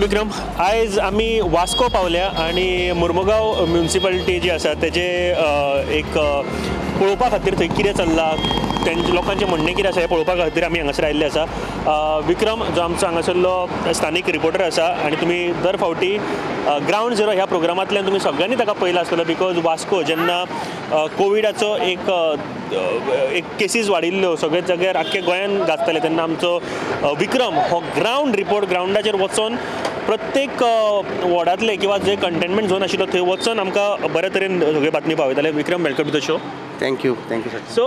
विक्रम, आयज आमी वास्को पावल्या आनी मुर्मुगांव म्युनिसिपालिटी जी आसा तेजे एक पळोवपा खातीर थंय कितें चल्लां, तेंचे लोकांचें म्हणणें कितें आसा हें पळोवपा खातीर आमी हांगासर आयिल्ले आसा. विक्रम जो आमचो हांगासरलो स्थानीक रिपोर्टर आसा आनी तुमी दर फावटी ग्रावंड झिरो ह्या प्रोग्रामांतल्यान तुमी सगळ्यांनी ताका पळयला आसतलो, because Vasco जेन्ना कोविडाचो एक एक केसीस वाडिल्ल्यो सगळे जाग्यार आख्खे गोंयान गाजताले तेन्ना आमचो विक्रम हो ग्रावंड रिपोर्ट ग्रावंडाचेर वचोन प्रत्येक वॉर्डांतले किंवा जे कंटेनमेंट झोन आशिल्लो थंय वचोन आमकां बरे तरेन सगळी बातमी पावयताले. Vikram, welcome to the show. Thank you, thank you sir. So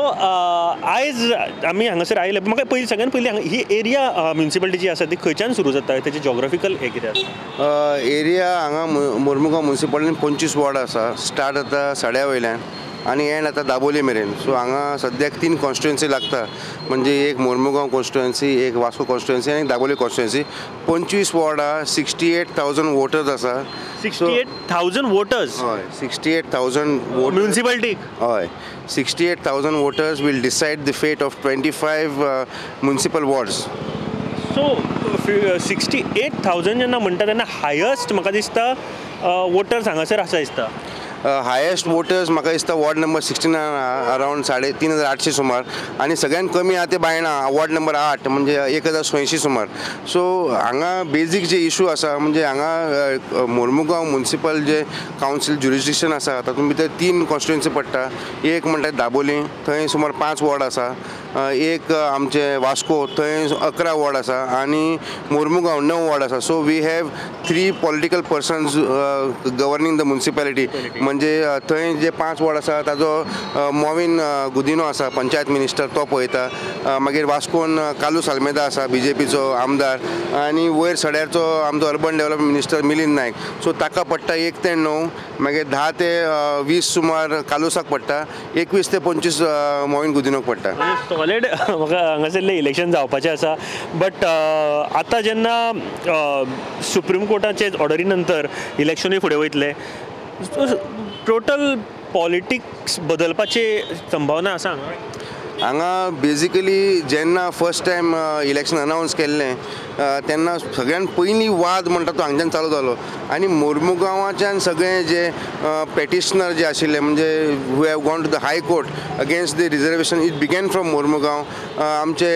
आयज आमी हांगासर आयले, म्हाका पयलीं सगळ्यान पयलीं ही एरिया म्युनिसिपालिटी जी आसा ती खंयच्यान सुरू जाता, तेजी जॉग्राफिकल हें कितें आसा? एरिया हांगा मुर्मुगांव म्युनिसिपालिटीन 25 वॉर्ड आसा. स्टार्ट जाता सड्या वयल्यान आनी एंड जाता दाबोली मेरेन. सो हांगा सद्याक 3 कॉन्स्टिट्युएन्सी लागता, म्हणजे एक मुर्मुगांव कॉन्स्टिट्युएन्सी, एक वास्को कॉन्स्टिट्युएन्सी आनी दाबोली कॉन्स्टिट्युएन्सी. 25 वॉर्ड आहा, 68,000 वोटर्स आसा. 68,000 वोटर्स? हय, 68,000 वोटर्स म्युनिसिपालिटीक. हय, 68,000 voters will decide the fate of 25 municipal wards. So 68,000 जेन्ना म्हणटा तेन्ना हायस्ट म्हाका दिसता वोटर्स हांगासर आसा दिसता. हायेस्ट वोटर्स म्हाका दिसता वॉर्ड नंबर 16 अरावंड 3,500 सुमार, आनी सगळ्यान कमी आहा ते बायणा वॉर्ड नंबर 8 म्हणजे 1,086 सुमार. सो हांगा बेजीक जे इशू आसा म्हणजे हांगा मुर्मुगांव म्युनिसिपल जे कावन्सील ज्युरिस्डिक्शन आसा तातूंत भितर 3 कॉन्स्टिट्युएन्सी पडटा. एक म्हणटा दाबोली, थंय सुमार 5 वॉर्ड आसा. एक आमचे वास्को, थंय 11 वॉर्ड आसा आनी मुर्मुगांव 9 वॉर्ड आसा. So we have 3 political persons governing the municipality. म्हणजे थंय जे 5 वॉर्ड आसा ताजो मोविन गुदिनो आसा, पंचायत मिनिस्टर, तो पळयता. मागीर वास्कोन कार्लुस आल्मेदा आसा, बीजेपीचो आमदार, आनी वयर सड्यारचो आमचो urban development minister Milind Naik. So ताका पडटा 1 ते 9, मागीर 10 ते 20 सुमार कार्लुसाक पडटा, 21 ते 25 मोविन गुदिनोक पडटा. सॉलिड म्हाका हांगासरलें इलेक्शन जावपाचें आसा, बट आतां जेन्ना सुप्रीम कोर्टाचे ऑर्डरी नंतर इलेक्शनूय फुडें वयतलें, टोटल पॉलिटिक्स बदलपाची संभावना आसा हांगा? हांगा बेजिकली जेन्ना फर्स्ट टायम इलेक्शन अनावन्स केल्लें तेन्ना सगळ्यान पयलीं वाद म्हणटा तो हांगच्यान चालू जालो आनी मुर्मुगांवाच्यान सगळे जे पेटिशनर जे आशिल्ले म्हणजे who have gone to the high court against the reservation, it began from Mormugao. आमचे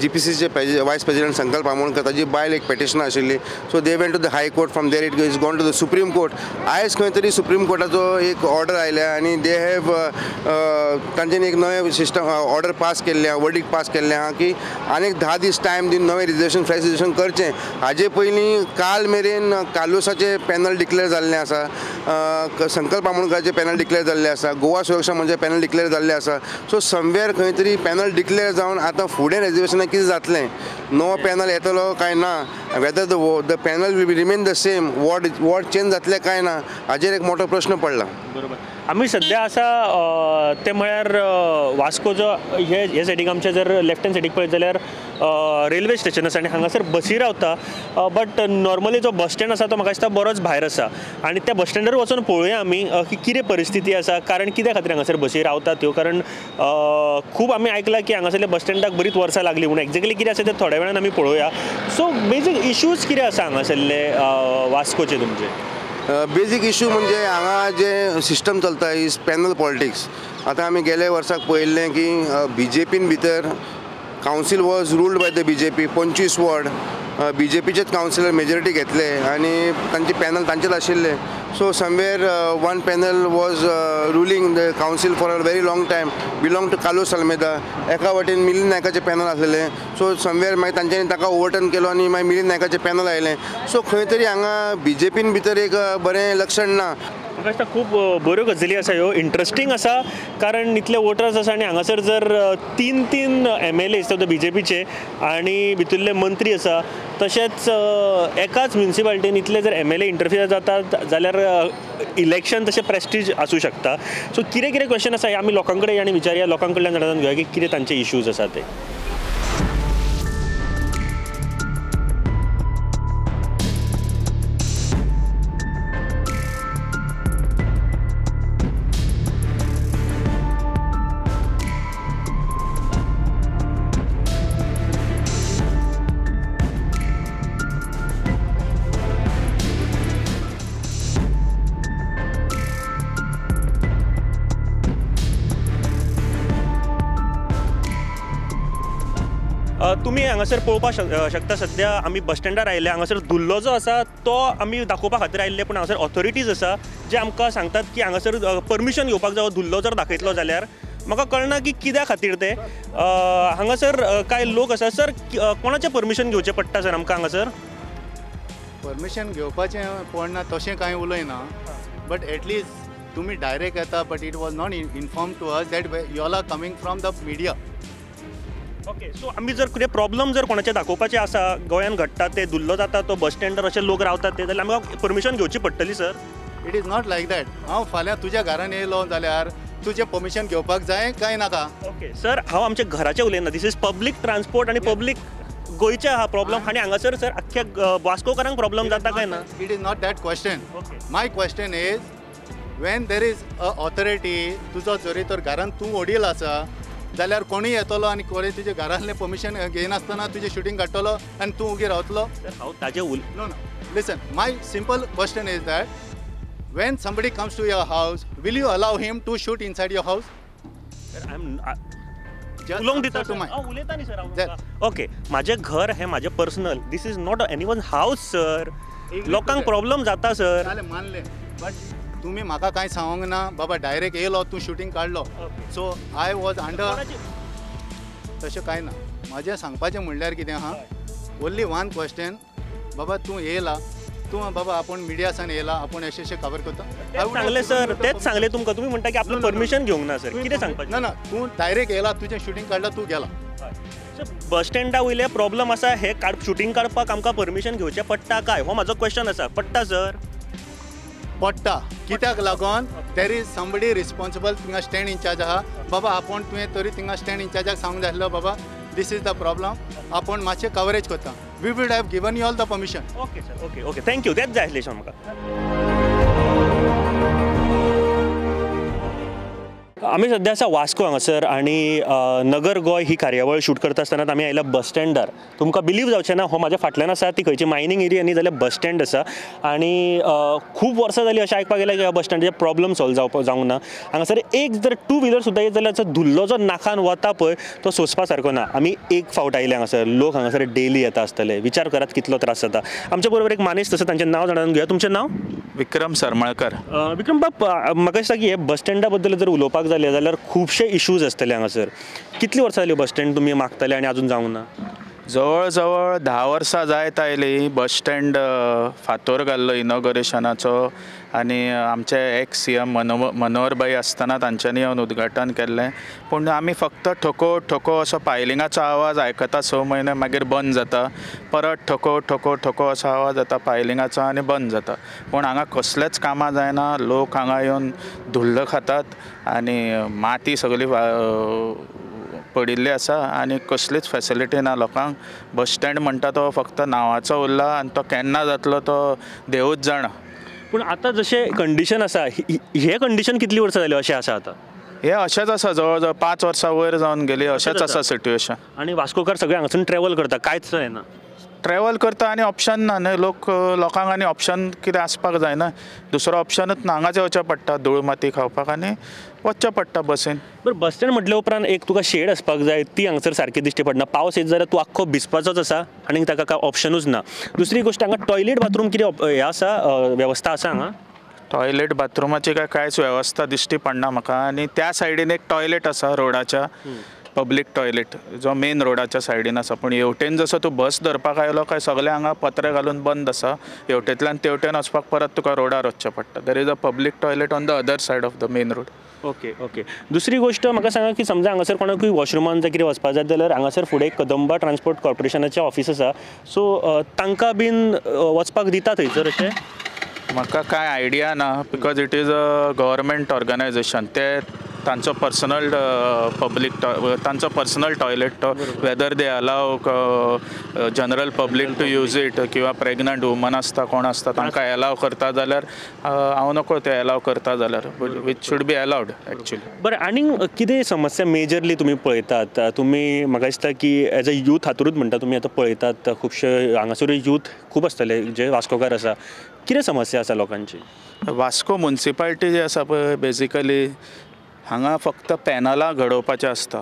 जी पी सीचे वायस प्रेसिडेंट संकल्प आमोणकर ताजी बायल एक पेटिशनर आशिल्ली. So they went to the high court, from there it is gone to the supreme court. आयज खंय तरी supreme कोर्टाचो एक ऑर्डर आयल्या आनी they have तांच्यानी एक नवें सिस्टम ऑर्डर पास केल्लें आहा, वर्डीक पास केल्लें आहा की आनीक 10 दीस टायम दिवन नवें रिजर्वेशन, फ्रेश रिजर्वेशन करचें. हाजे पयलीं काल मेरेन कार्लुसाचें पॅनल डिक्लेअर जाल्लें आसा, संकल्प आमोणकराचें पॅनल डिक्लेअर जाल्लें आसा, गोवा सुरक्षा म्हणजे पॅनल डिक्लेअर जाल्लें आसा. सो समवेर खंय तरी पॅनल डिक्लेअर जावन आतां फुडें रिजर्वेशनाक कितें जातलें, नवो पॅनल येतलो काय ना, whether the panel will remain the same, ward ward change जातलें काय ना, हाजेर एक मोठो प्रश्न पडला. बरोबर. आमी सद्या आसा ते म्हळ्यार वास्को जो हे सायडीक आमचे जर लेफ्ट हँड सायडीक पळयत जाल्यार रेल्वे स्टेशन आसा आनी हांगासर बसी रावता, बट नॉर्मली जो बस स्टँड आसा तो म्हाका दिसता बरोच भायर आसा आनी त्या बस स्टँडार वचून पळोवया आमी की कितें परिस्थिती आसा, कारण कित्या खातीर हांगासर बसी रावता त्यो, कारण खूब आमी आयकलां की हांगासरल्या बस स्टँडाक बरीच वर्सां लागली म्हणून. एक्झॅक्टली कितें आसा तें थोड्या वेळान आमी पळोवया. सो बेजीक इश्यूज कितें आसा हांगासरले वास्कोचे तुमचे? बेजीक इशू म्हणजे हांगा जे सिस्टम चलता is panel politics. आतां आमी गेल्या वर्साक पळयल्लें की बीजेपीन भितर council was ruled by the BJP, 25 ward बीजेपीचेच councillor majority घेतले आनी तांचे पॅनल तांचेच आशिल्ले. So somewhere one panel was ruling the council for a very long time, belong to Carlos Almeida. एका वटेन मिलिंद नायकाचें पॅनल आसलेलें. सो समवेर मागीर तांच्यांनी ताका ओवरटर्न केलो आनी मागीर मिलिंद नायकाचें पॅनल आयलें. सो खंय तरी हांगा बीजेपीन भितर एक बरें लक्षण ना. म्हाका दिसता खूब बऱ्यो गजाली आसा ह्यो, इंट्रस्टींग आसा, कारण इतले वोटर्स आसा आनी हांगासर जर 3 MLA आसता बीजेपीचे आनी भितरले मंत्री आसा, तशेंच एकाच म्युनिसिपालिटीन इतले जर MLA interfere जातात जाल्यार इलेक्शन तशें प्रेस्टीज आसूं शकता. सो कितें कितें क्वेश्चन आसा हे आमी लोकां कडेन आनी विचारया, लोकां कडल्यान जाणून घेवया की कितें तांचे इश्यूज आसा ते. तुमी हांगासर पळोवपाक शकता सद्या आमी बस स्टँडार आयिल्ले. हांगासर धुल्लो जो आसा तो आमी दाखोवपा खातीर आयिल्ले, पूण हांगासर ऑथॉरिटीज आसा जे आमकां सांगतात की हांगासर परमिशन घेवपाक जाय धुल्लो जर दाखयतलो जाल्यार. म्हाका कळना की कित्या खातीर ते हांगासर कांय लोक आसा. सर, कोणाचें परमिशन घेवचें पडटा सर आमकां हांगासर? परमिशन घेवपाचें पडना तशें कांय उलयना, बट एटलिस्ट तुमी डायरेक्ट येता, but it was not inform to us that you all are coming from the media. Okay, so आमी जर कितें प्रॉब्लम जर कोणाचे दाखोवपाचें आसा गोंयान घडटा ते धुल्लो जाता तो बस स्टँडार अशे लोक रावतात ते, जाल्यार आमकां परमिशन घेवची पडटली sir? It is not like that. हांव फाल्यां तुज्या घरान येयलो जाल्यार तुजें परमिशन घेवपाक जाय काय नाका? ओके सर, हांव आमच्या घराचें उलयना. This is public transport आनी पब्लीक गोंयचे हा प्रॉब्लम आनी हांगासर सर आख्ख्या वास्कोकारांक प्रॉब्लम जाता काय ना? It is not that question. My question is when there is a authority, तुजो जरी तर घरान तूं वडील आसा जाल्यार कोणूय येतलो आनी कोणूय तुज्या घरांतलें परमिशन घेयनासतना तुजें शुटींग काडटलो आनी तूं उगी रावतलो? हांव ताजें no no, listen, my simple question is that when somebody comes to your house, will you allow him to shoot inside your house? उलोवंक दिता हांव उलयता न्ही सर हांव. ओके, म्हाजें घर हें म्हाजें personal, this is not any one house sir. लोकांक प्रॉब्लम जाता सर. मानलें, बट तुमी म्हाका कांय सांगूंक ना बाबा, डायरेक्ट येयलो तूं शुटींग काडलो, सो I was under. तशें कांय ना. म्हाजें सांगपाचें म्हणल्यार कितें आहा, ओन्ली वन क्वेश्चन, बाबा तूं येयला, तूं बाबा आपूण मिडियासान येयला, आपूण अशें अशें खबर करता. सांगलें सर, तेच सांगलें तुमकां. तुमी म्हणटा की आपलें परमिशन घेवंक ना सर, कितें सांगपाचें? ना ना, तूं डायरेक्ट येयला, तुजें शुटींग काडलां, तूं गेला. बस स्टँडा वयले प्रॉब्लम आसा, हे शुटींग काडपाक आमकां परमिशन घेवचें पडटा काय, हो म्हाजो क्वेश्चन आसा. पडटा सर? पडटा. कित्याक लागून there is somebody responsible, थिंगा स्टँड इन्चार्ज आहा बाबा, आपूण तुवें तरी थिंगा स्टँड इन्चार्जाक सांगूंक जाय आसलो बाबा this is the problem, आपूण मातशें कवरेज करता. We would have given you all the permission. Okay sir, okay okay, thank you. तेंच जाय आसलें म्हाका. आमी सद्या आसा वास्को हांगासर आनी नगर गोंय ही कार्यावळ शूट करता आसतना आमी आयला बस स्टँडार. तुमकां बिलीव जावचें ना, हो म्हाज्या फाटल्यान आसा ती खंयची मायनींग एरिया न्ही जाल्यार बस स्टँड आसा. आनी खूब वर्सां जालीं अशें आयकपाक गेल्यार की ह्या बस स्टँडाचे प्रॉब्लम सॉल्व जावंक ना. हांगासर एक जर टू व्हिलर सुद्दां येत जाल्यार धुल्लो जो नाकान वता पळय तो सोंसपा सारको ना. आमी एक फावट आयले हांगासर, लोक हांगासर डेली येता आसतले, विचार करात कितलो त्रास जाता. आमच्या बरोबर एक मानेस्त आसा, तांचें नांव जाणून घेवया. तुमचें नांव? विक्रम सरमळकर. विक्रम बाब, म्हाका दिसता की हे बस स्टँडा बद्दल जर उलोवपाक जालें जाल्यार खुबशे इशूज आसतले हांगासर. कितलीं वर्सां जालीं बस स्टँड तुमी मागताले आनी आजून जावंक ना? जवळ जवळ 10 वर्सां जायत आयलीं. बस स्टँड फातोर घाल्लो इनॉग्रेशनाचो आनी आमचे एक्स सी एम मनोहर भाई आसतना तांच्यांनी येवन उद्घाटन केल्लें. पूण आमी फक्त ठोको ठोको असो पायलिंगाचो आवाज आयकता 6 म्हयने, मागीर बंद जाता, परत ठोको ठोको ठोको असो आवाज जाता पायलिंगाचो आनी बंद जाता. पूण हांगा कसलेंच कामां जायना. लोक हांगा येवन धुल्ल खातात आनी माती सगळी पडिल्ली आसा आनी कसलीच फॅसिलिटी ना लोकांक. बस स्टँड म्हणटा तो फक्त नांवाचो उरला आनी तो केन्ना जातलो तो देवूच जाणा. पूण आतां जशें कंडिशन आसा, हें कंडिशन कितलीं वर्सां जालीं अशें आसा आतां? हें अशेंच आसा, जवळ जवळ 5 वर्सां वयर जावन गेली, अशेंच आसा सिट्युएशन. आनी वास्कोकार सगळे हांगासून ट्रॅवल करता, कांयच येना. ट्रॅवल करता आनी ऑप्शन ना न्हय, लोकांक आनी ऑप्शन कितें आसपाक जाय न्हय, दुसरो ऑप्शनूच ना. हांगाच येवचें पडटा धूळ माती खावपाक आनी वचचें पडटा बसीन. बरें, बस स्टँड म्हटल्या उपरांत एक तुका शेड आसपाक जाय, ती हांगासर सारकी दिश्टी पडना. पावस येत जाल्यार तूं आख्खो भिजपाचोच आसा आनी ताका काय ऑप्शनूच ना. दुसरी गोश्ट, हांगा टॉयलेट बाथरूम कितें हें आसा, वेवस्था आसा हांगा? टॉयलेट बाथरुमाची काय कांयच वेवस्था दिश्टी पडना म्हाका. आनी त्या सायडीन एक टॉयलेट आसा रोडाच्या, पब्लीक टॉयलेट जो मेन रोडाच्या सायडीन आसा. पूण हेवटेन जसो तूं बस धरपाक आयलो काय सगळें हांगा पत्रे घालून बंद आसा. हेवटेंतल्यान तेवटेन वचपाक परत तुका रोडार वचचें पडटा. There is a public toilet on the other side of the main road. Okay okay. दुसरी गोश्ट म्हाका सांगा की समजा हांगासर कोणाकूय वॉशरुमान जर कितें वचपाक जाय जाल्यार हांगासर फुडें कदंबा ट्रान्सपोर्ट कॉर्पोरेशनाचें ऑफीस आसा, सो तांकां बीन वचपाक दिता थंयसर अशें? म्हाका कांय आयडिया ना, because it is a government organisation. ते तांचो पर्सनल पब्लीक तांचो पर्सनल टॉयलेट तो, whether they allow general public to use it किंवा प्रेग्नंट वुमन आसता कोण आसता तांकां एलाव करता जाल्यार हांव नको ते एलाव करता जाल्यार, which should be allowed actually. बरें, आनी कितें समस्या मेजरली तुमी पळयतात? तुमी म्हाका दिसता की एज अ यूथ हातूरूच म्हणटा, तुमी आतां पळयतात खुबशे हांगासर यूथ खूब आसतले जे वास्कोकार आसा, कितें समस्या आसा लोकांची? वास्को मुन्सिपालिटी जी आसा पळय, बेजिकली हांगा फक्त पॅनलां घडोवपाचें आसता.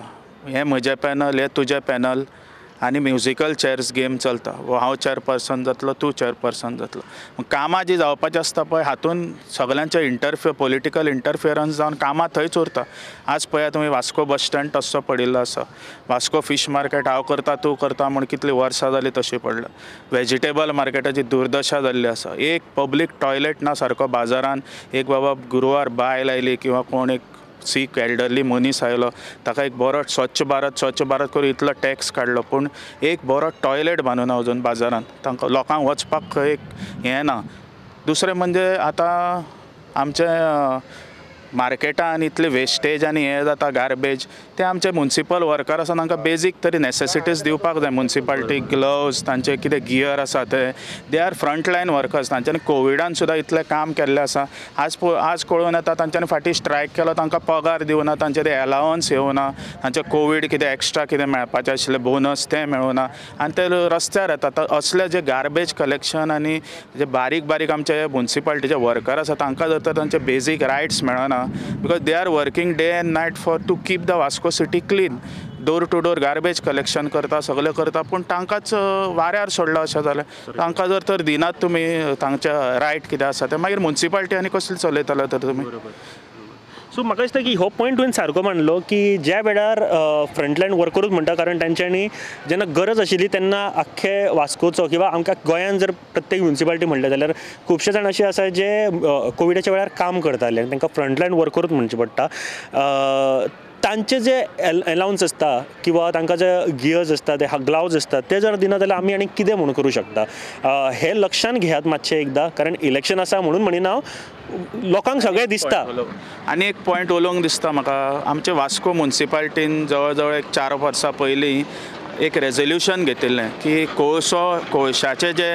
हें म्हजें पॅनल, हें तुजें पॅनल, आनी म्युजिकल चेअर्स गेम चलता. हांव चेअरपर्सन जातलो, तूं चेअरपर्सन जातलो. कामां जीं जावपाचीं आसता पळय हातून सगल्यांचे पॉलिटिकल इंटरफियरन्स जावन कामां थंयच उरता. आज पळया तुमी वास्को बस स्टँड तस्सो पडिल्लो आसा, वास्को फीश मार्केट हांव करता तूं करता म्हूण कितलीं वर्सां जालीं तशी पडला. वेजिटेबल मार्केटाची दुर्दशा जाल्ली आसा. एक पब्लीक टॉयलेट ना सारको बाजारान. एक बाबा गुरवार बायल आयली किंवा कोण एक सीक एल्डरली मनीस आयलो ताका एक बरो स्वच्छ भारत स्वच्छ भारत करून इतलो टॅक्स काडलो, पूण एक बरो टॉयलेट बांदूना अजून बाजारान. तांकां लोकांक वचपाक खंय एक हें ना. दुसरें म्हणजे आतां आमचें मार्केटान इतले वेस्टेज आनी हें जाता गार्बेज, ते आमचे मुन्सिपल वर्कर आसा तांकां बेजीक तरी नॅसेसिटीज दिवपाक जाय. मुन्सिपालिटी ग्लव्स, तांचे कितें गियर आसा ते, they are front line workers. तांच्यांनी कोविडान सुद्दां इतलें काम केल्लें आसा. आज कळून येता तांच्यांनी फाटीं स्ट्रायक केलो, तांकां पगार दिवना, तांचे ते एलावन्स येवना, तांचे कोवीड कितें एक्स्ट्रा कितें मेळपाचें आशिल्लें बोनस तें मेळुना आनी ते रस्त्यार येतात. असले जे गार्बेज कलेक्शन आनी जे बारीक बारीक आमचे मुन्सिपालिटीचे वर्कर आसा तांकां जर तर तांचे बेजीक रायट्स मेळना, because they are working day and night for to keep the Vasco city clean, door to door garbage collection करता, सगळें करता, पूण तांकांच वाऱ्यार सोडलां अशें जालें. तांकां जर तर दिनात तुमी तांचे रायट कितें आसा तें, मागीर मुन्सिपालिटी आनी कसली चलयतले तर तुमी. सो म्हाका दिसता की हो पॉयंट तुवें सारको मांडलो की ज्या वेळार फ्रंटलायन वर्करूच म्हणटा, कारण तांच्यांनी जेन्ना गरज आशिल्ली तेन्ना आख्खे वास्कोचो किंवा आमकां गोंयान जर प्रत्येक म्युनिसिपालिटी म्हणलें जाल्यार खुबशे जाण अशे आसा जे कोविडाच्या वेळार काम करताले आनी तांकां फ्रंटलायन वर्करूच म्हणचें पडटा. तांचे जे एलावन्स आसता किंवा तांकां जे गियर्स आसता, ते ग्लावज आसता, ते जर दिना जाल्यार आमी आनी कितें म्हूण करूं शकता हें लक्षान घेयात मातशें एकदां, कारण इलेक्शन आसा म्हणून म्हणिना हांव, लोकांक सगळें दिसता. आनी एक पॉयंट उलोवंक दिसता म्हाका, आमचे वास्को मुन्सिपालिटीन जवळ जवळ एक 4 वर्सां पयलीं एक रेजोल्युशन घेतिल्लें की कोळशाचें जे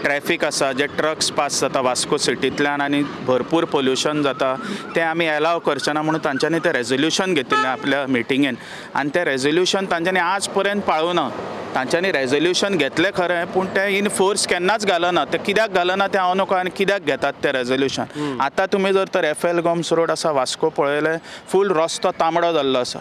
ट्रॅफीक आसा, जे ट्रक्स पास जाता वास्को सिटींतल्यान आनी भरपूर पोल्युशन जाता, तें आमी एलाव करचे ना म्हणून तांच्यांनी तें रेजोल्युशन घेतिल्लें आपल्या मिटिंगेन. आनी तें रेजोल्युशन तांच्यांनी आज पर्यंत पाळूं ना. तांच्यांनी रेजोल्युशन घेतलें खरें, पूण तें इन फोर्स केन्नाच घालना. तें कित्याक घालना तें हांव नको, आनी कित्याक घेतात तें रेजोल्युशन. आतां तुमी जर तर एफ एल गोम्स रोड आसा वास्को पळयलें, फूल रस्तो तांबडो जाल्लो आसा.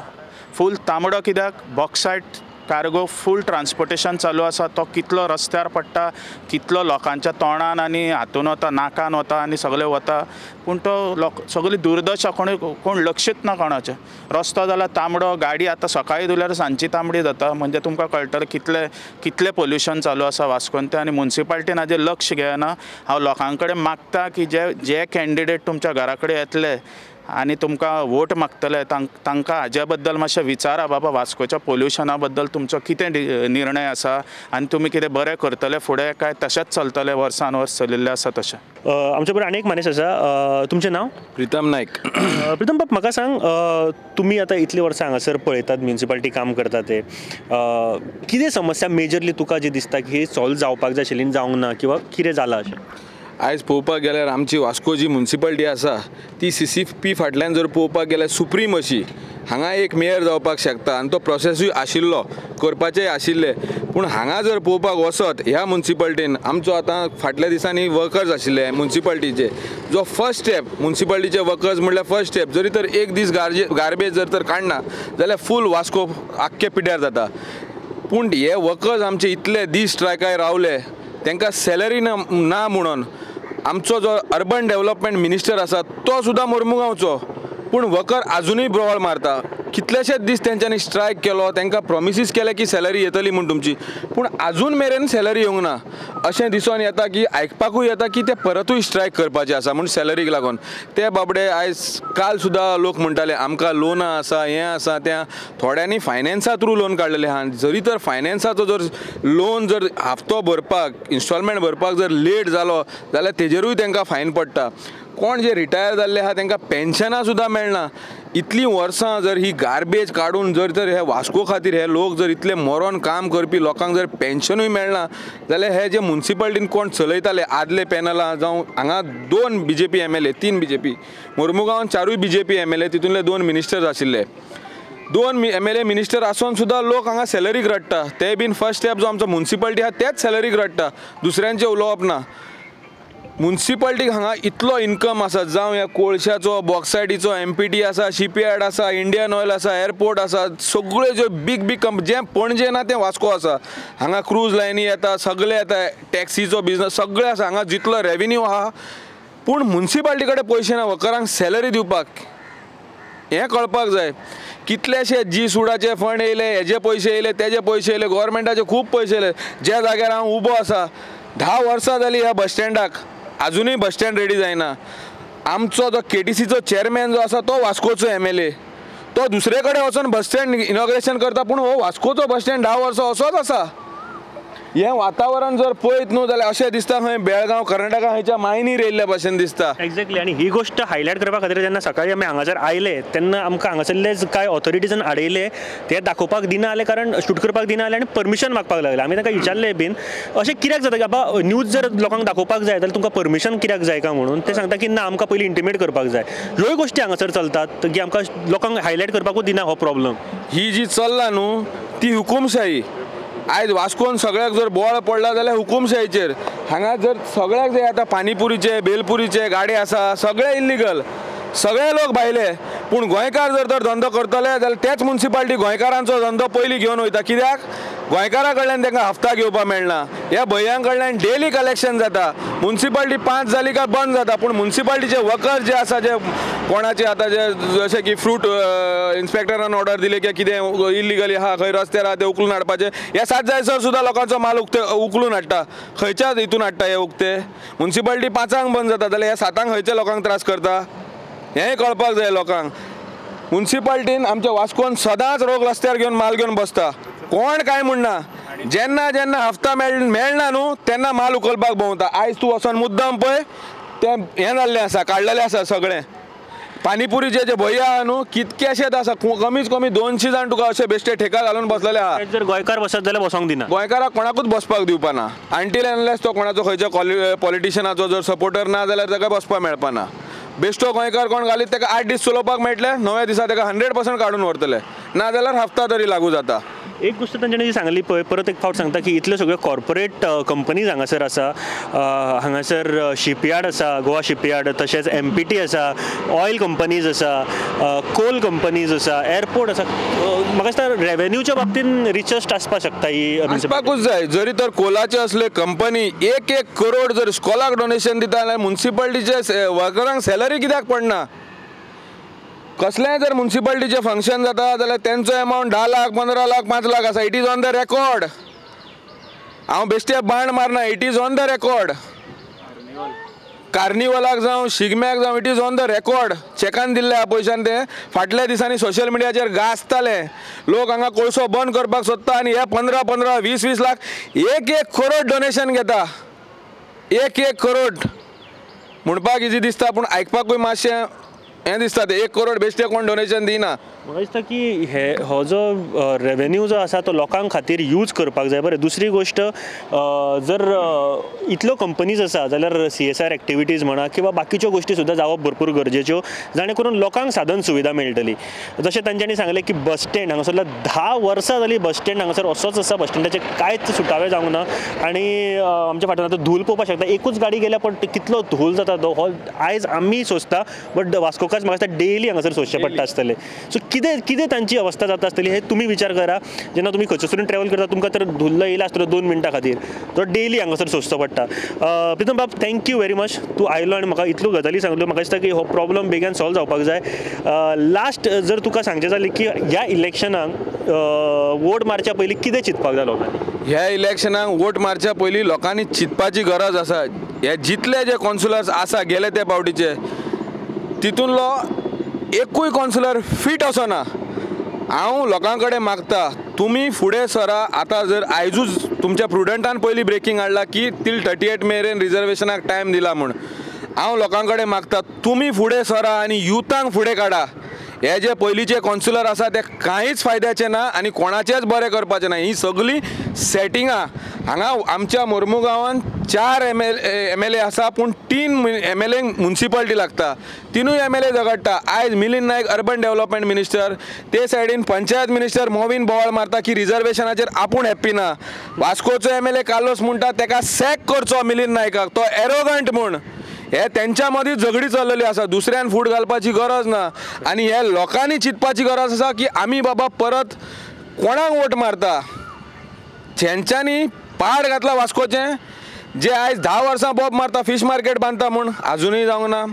फूल तांबडो कित्याक? बॉक्सायट कार्गो फूल ट्रान्सपोर्टेशन चालू आसा, तो कितलो रस्त्यार पडटा, कितलो लोकांच्या तोंडान आनी हातून वता, नाकान वता आनी सगळें वता, पूण तो लोक सगळी दुर्दशा, कोण लक्षीत ना कोणाचें. रस्तो जाला तांबडो, गाडी आतां सकाळीं धुल्यार सांजची तांबडी जाता, म्हणजे तुमकां कळटलें कितलें कितलें पोल्युशन चालू आसा वास्कोन तें. आनी मुन्सिपालिटीन हाजेर लक्ष घेना. हांव लोकां कडेन मागता की जे जे कॅन्डिडेट तुमच्या घरा कडेन येतले आनी तुमकां वोट मागतले तांकां हाज्या बद्दल मातशें विचारा, बाबा वास्कोच्या पोल्युशना बद्दल तुमचो कितें निर्णय आसा आनी तुमी कितें बरें करतले फुडें काय तशेंच चलतलें वर्सान वर्स चलिल्लें आसा तशें. आमचे बरोबर आनी एक मनीस आसा, तुमचें नांव? प्रितम नायक. प्रितम बाब, म्हाका सांग, तुमी आतां इतलीं वर्सां हांगासर पळयतात म्युनिसिपालिटी काम करता ते, कितें समस्या मेजरली तुका जी दिसता की सॉल्व जावपाक जाय आशिल्ली जावंक ना किंवा कितें जालां अशें? आयज पळोवपाक गेल्यार आमची वास्को जी मुन्सिपालिटी आसा ती सी सी पी फाटल्यान जर पळोवपाक गेल्यार सुप्रीम अशी हांगा एक मेयर जावपाक शकता आनी तो प्रोसेसूय आशिल्लो, करपाचेय आशिल्ले, पूण हांगा जर पळोवपाक वचत ह्या मुन्सिपालिटीन आमचो आतां फाटल्या दिसांनी वर्कर्स आशिल्ले मुन्सिपालिटीचे, जो फर्स्ट स्टेप मुन्सिपालिटीचे वर्कर्स म्हणल्यार फर्स्ट स्टेप जरी तर एक दीस गार्बेज जर तर काडना जाल्यार फूल वास्को आख्खे पिड्यार जाता. पूण हे वर्कर्स आमचे इतले दीस स्ट्रायकाय रावले, तांकां सॅलरी ना ना म्हणून आमचो जो अर्बन डेव्हलपमेंट मिनिस्टर आसा तो सुद्दां मोर्मुगांवचो, पूण वर्कर आजुनूय बोवाळ मारता. कितलेशेच दीस तेंच्यांनी स्ट्रायक केलो, तांकां प्रोमिसीस केले की सॅलरी येतली म्हूण तुमची, पूण आजून मेरेन सॅलरी येवंक ना. अशें दिसून येता की आयकपाकूय येता की ते परतूय स्ट्रायक करपाचे आसा म्हूण सॅलरीक लागून. ते बाबडे आयज काल सुद्दां लोक म्हणटाले आमकां लोनां आसा, हें आसा तें, थोड्यांनी फायनान्सा थ्रू लोन काडलेलें आहा. जरी तर फायनान्साचो जर लोन जर हप्तो भरपाक इन्स्टॉलमेंट भरपाक जर लेट जालो जाल्यार तेजेरूय तांकां फायन पडटा. कोण जे रिटायर जाल्ले आहा तांकां पेन्शनां सुद्दां मेळना. इतलीं वर्सां जर ही गार्बेज काडून जर तर हे वास्को खातीर हे लोक जर इतले मरोन काम करपी लोकांक जर पेन्शनूय मेळना जाल्यार हे जे मुन्सिपालिटीन कोण चलयताले आदले पॅनलां जावं, हांगा 2 BJP MLA, 3 BJP, मोर्मुगांवान 4 BJP MLA, तितूंतले 2 मिनिस्टर्स आशिल्ले. 2 MLA minister आसून सुद्दां लोक हांगा सॅलरीक रडटा, ते बीन फर्स्ट स्टेप जो आमचो मुन्सिपालिटी आहा तेच सॅलरीक रडटा, दुसऱ्यांचें उलोवप ना. मुन्सिपाल्टीक हांगा इतलो इन्कम आसा, जावं ह्या कोळशाचो, बॉक्सायटीचो, एमपीटी आसा, शिपयार्ड आसा, इंडियन ऑयल आसा, एअरपोर्ट आसा, सगळे ज्यो बीग बीग कंपनी जें पणजे ना तें वास्को आसा. हांगा क्रूज लायनी येता, सगळे येता, टॅक्सीचो बिजनस सगळे आसा. हांगा जितलो रेवेन्यू आहा पूण मुन्सिपाल्टी कडेन पयशे ना वर्करांक सॅलरी दिवपाक. हें कळपाक जाय. कितलेशे जी सुडाचे फंड येयले, हेजे पयशे येयले, तेजे पयशे येयले, गोवोरमेंटाचे खूब पयशे येयले. ज्या जाग्यार हांव उबो आसा 10 वर्सां जालीं ह्या बस स्टँडाक, आजुनूय बस स्टँड रेडी जायना. आमचो जो केटीसीचो चेअरमॅन जो आसा तो वास्कोचो एमएलए, तो दुसरे कडेन वचून बस स्टँड इनॉग्रेशन करता, पूण हो वास्कोचो बस स्टँड 10 वर्सां असोच आसा. हें वातावरण जर पळयत न्हू जाल्यार अशें दिसता खंय बेळगांव, कर्नाटका खंयच्या मायनीर येयल्ल्या भशेन दिसता. एक्झॅक्टली. आनी ही गोश्ट हायलायट करपा खातीर जेन्ना सकाळी आमी हांगासर आयले तेन्ना आमकां हांगासरलेच कांय ऑथॉरिटीजान आडयले, ते दाखोवपाक दिना आले, कारण शूट करपाक दिना आले आनी परमिशन मागपाक लागले. आमी तांकां विचारलें बीन अशें कित्याक जाता की बाबा न्यूज जर लोकांक दाखोवपाक जाय जाल्यार तुमकां परमिशन कित्याक जाय का म्हणून, ते सांगता की ना आमकां पयलीं इंटिमेट करपाक जाय. ह्योय गोश्टी हांगासर चलतात की आमकां लोकांक हायलायट करपाकूच दिना हो प्रॉब्लम. ही जी चल्ला न्हू ती हुकुमशाही. आयज वास्कोन सगळ्याक जर बोळ पडला जाल्यार हुकुमशाहीचेर. हांगा जर सगळ्याक जे आतां पानीपुरीचे, बेलपुरीचे गाडे आसा, सगळे इल्लिगल, सगळे लोक भायले. पूण गोंयकार जर तर धंदो करतले जाल्यार तेच मुन्सिपाल्टी गोंयकारांचो धंदो पयलीं घेवन वयता. कित्याक गोंयकारा कडल्यान तांकां हफ्ता घेवपाक मेळना, ह्या भंयां कडल्यान डेली कलेक्शन जाता. मुन्सिपाल्टी 5 जाली काय बंद जाता, पूण मुन्सिपाल्टीचे वर्कर्स जे आसा, जे कोणाचे आतां जे जशे की फ्रूट इन्स्पेक्टरान ऑर्डर दिली की कितें इल्लिगली आहा खंय रस्त्यार आहा ते उखलून हाडपाचे, ह्या 7 जायसर सुद्दां लोकांचो माल उकते उखलून हाडटा. खंयच्या हितून हाडटा हे उकते? मुन्सिपाल्टी 5 बंद जाता जाल्यार ह्या 7 खंयच्या लोकांक त्रास करता हेंय कळपाक जाय लोकांक. मुन्सिपाल्टीन आमच्या वास्कोन सदांच रोग रस्त्यार घेवन माल घेवन बसता, कोण कांय म्हणना. जेन्ना जेन्ना हफ्ता मेळना न्हू तेन्ना माल उखलपाक भोंवता. आयज तूं वचोन मुद्दम पळय तें हें जाल्लें आसा, काडलेलें आसा सगळें. पानीपुरीचे जे भंय आहा न्हू कितकेशेच आसा, कमीत कमी 200 जाण तुका अशे बेश्टे ठेका घालून बसलेले आहा. जर गोंयकार बसत जाल्यार बसोंक दिना, गोंयकाराक कोणाकूच बसपाक दिवपा ना. अनटील अनलेस तो कोणाचो खंयच्या पॉलिटिशनाचो जर सपोर्टर ना जाल्यार ताका बसपाक मेळपा ना. बेश्टो गोंयकार कोण घालीत ताका 8 दीस चलोवपाक मेळटले, 9व्या दिसा ताका 100% काडून व्हरतले, ना जाल्यार हफ्ता तरी लागू जाता. एक गोश्ट तांच्यांनी जी सांगली पळय, परत एक फावट सांगता की इतल्यो सगळ्यो कॉर्पोरेट कंपनीज हांगासर आसा, हांगासर शिपयार्ड आसा, गोवा शिपयार्ड, तशेंच एमपीटी आसा, ऑयल कंपनीज आसा, कोल कंपनीज आसा, एअरपोर्ट आसा. म्हाका दिसता रेवेन्यूच्या बाबतीन रिचस्ट आसपाक शकता ही. आसपाकूच जाय. जरी तर कोलाचे असले कंपनी 1-1 करोड जर स्कॉलाक डोनेशन दिता जाल्यार मुन्सिपाल्टीचे वर्करांक सॅलरी कित्याक पडना? कसलेंय जर मुन्सिपाल्टीचें फंक्शन जाता जाल्यार तेंचो एमावंट 10 लाख, 15 लाख, 5 लाख आसा. It is on the record. हांव बेश्टे बाण मारना, it is on the record. कार्निवलाक जावं, शिगम्याक जावं, it is on the record. चॅकान दिल्ले आहा पयशान ते फाटल्या दिसांनी सोशल मिडियाचेर गाजताले. लोक हांगा कोळसो बंद करपाक सोदता आनी हे 15 15, 20 20 लाख, 1-1 करोड डोनेशन घेता. 1-1 करोड म्हणपाक इजी दिसता पूण आयकपाकूय मातशें हें दिसता. ते 1 करोड बेश्टे कोण डोनेशन दिना. म्हाका दिसता की हे हो जो रेवेन्यू जो आसा तो लोकां खातीर यूज करपाक जाय. बरें, दुसरी गोश्ट जर इतल्यो कंपनीज आसा जाल्यार CSR activities म्हणा किंवा बाकीच्यो गोश्टी सुद्दां जावप भरपूर गरजेच्यो, जाणे करून लोकांक साधन सुविधा मेळटली. जशें तांच्यांनी सांगलें की बस स्टँड हांगासरला 10 वर्सां जालीं बस स्टँड हांगासर असोच आसा, बस स्टँडाचें कांयच सुटावें जावंक ना. आनी आमच्या फाटल्यान आतां धूल पळोवपाक शकता, एकूच गाडी गेल्या पण कितलो धूल जाता तो हो आयज आमी सोंसता, बट वास्कोकाच म्हाका दिसता डेली हांगासर सोंसचें पडटा आसतलें. सो कितें कितें तांची अवस्था जाता आसतली हे तुमी विचार करा. जेन्ना तुमी खंयसरून ट्रॅवल करता तुमकां तर धुल्ल येयला आसतलो 2 मिनटां खातीर, तो डेली हांगासर सोंसचो पडटा. प्रितम बाब, thank you very much, तूं आयलो आनी म्हाका इतल्यो गजाली सांगल्यो. म्हाका दिसता की हो प्रॉब्लम बेगीन सॉल्व जावपाक जाय. लास्ट जर तुका सांगचें जालें की ह्या इलेक्शनाक वोट मारच्या पयलीं कितें चिंतपाक जाय लोकांनी? ह्या इलेक्शनाक वोट मारच्या पयलीं लोकांनी चिंतपाची गरज आसा. हे जितले जे कॉन्सुलर्स आसा गेले ते पावटीचे तितूनलो एकूय कॉन्सुलर फीट असो ना. हांव लोकां कडेन मागता तुमी फुडें सरा. आतां जर आयजूच तुमच्या प्रुडंटान पयलीं ब्रेकींग हाडला की तील 38 मेरेन रिजर्वेशनाक टायम दिला म्हूण, हांव लोकां कडेन मागता तुमी फुडें सरा आनी युथांक फुडें काडा. हे जे पयलींचे कॉन्सुलर आसा ते कांयच फायद्याचे ना आनी कोणाचेंच बरें करपाचें ना. ही सगळीं सेटिंगां हांगा आमच्या मोर्मुगांवान 4 MLA आसा पूण 3 MLA municipality लागता, 3 MLA झगडटा. आयज Milind Naik urban development minister, ते सायडीन पंचायत मिनिस्टर मोविन बोवाळ मारता की रिजर्वेशनाचेर आपूण हॅप्पी ना. वास्कोचो MLA Carlos म्हणटा तेका सॅक करचो मिलिंद नायकाक, तो एरोगंट म्हूण. हे तेंच्या मदीं झगडी चल्लेली आसा, दुसऱ्यान फूट घालपाची गरज ना. आनी हे लोकांनी चिंतपाची गरज आसा की आमी बाबा परत कोणाक वोट मारता. जेंच्यांनी पाड घातला वास्कोचें, जे आयज 10 वर्सां बोब मारता फीश मार्केट बांदता म्हूण, आजुनूय जावंक ना.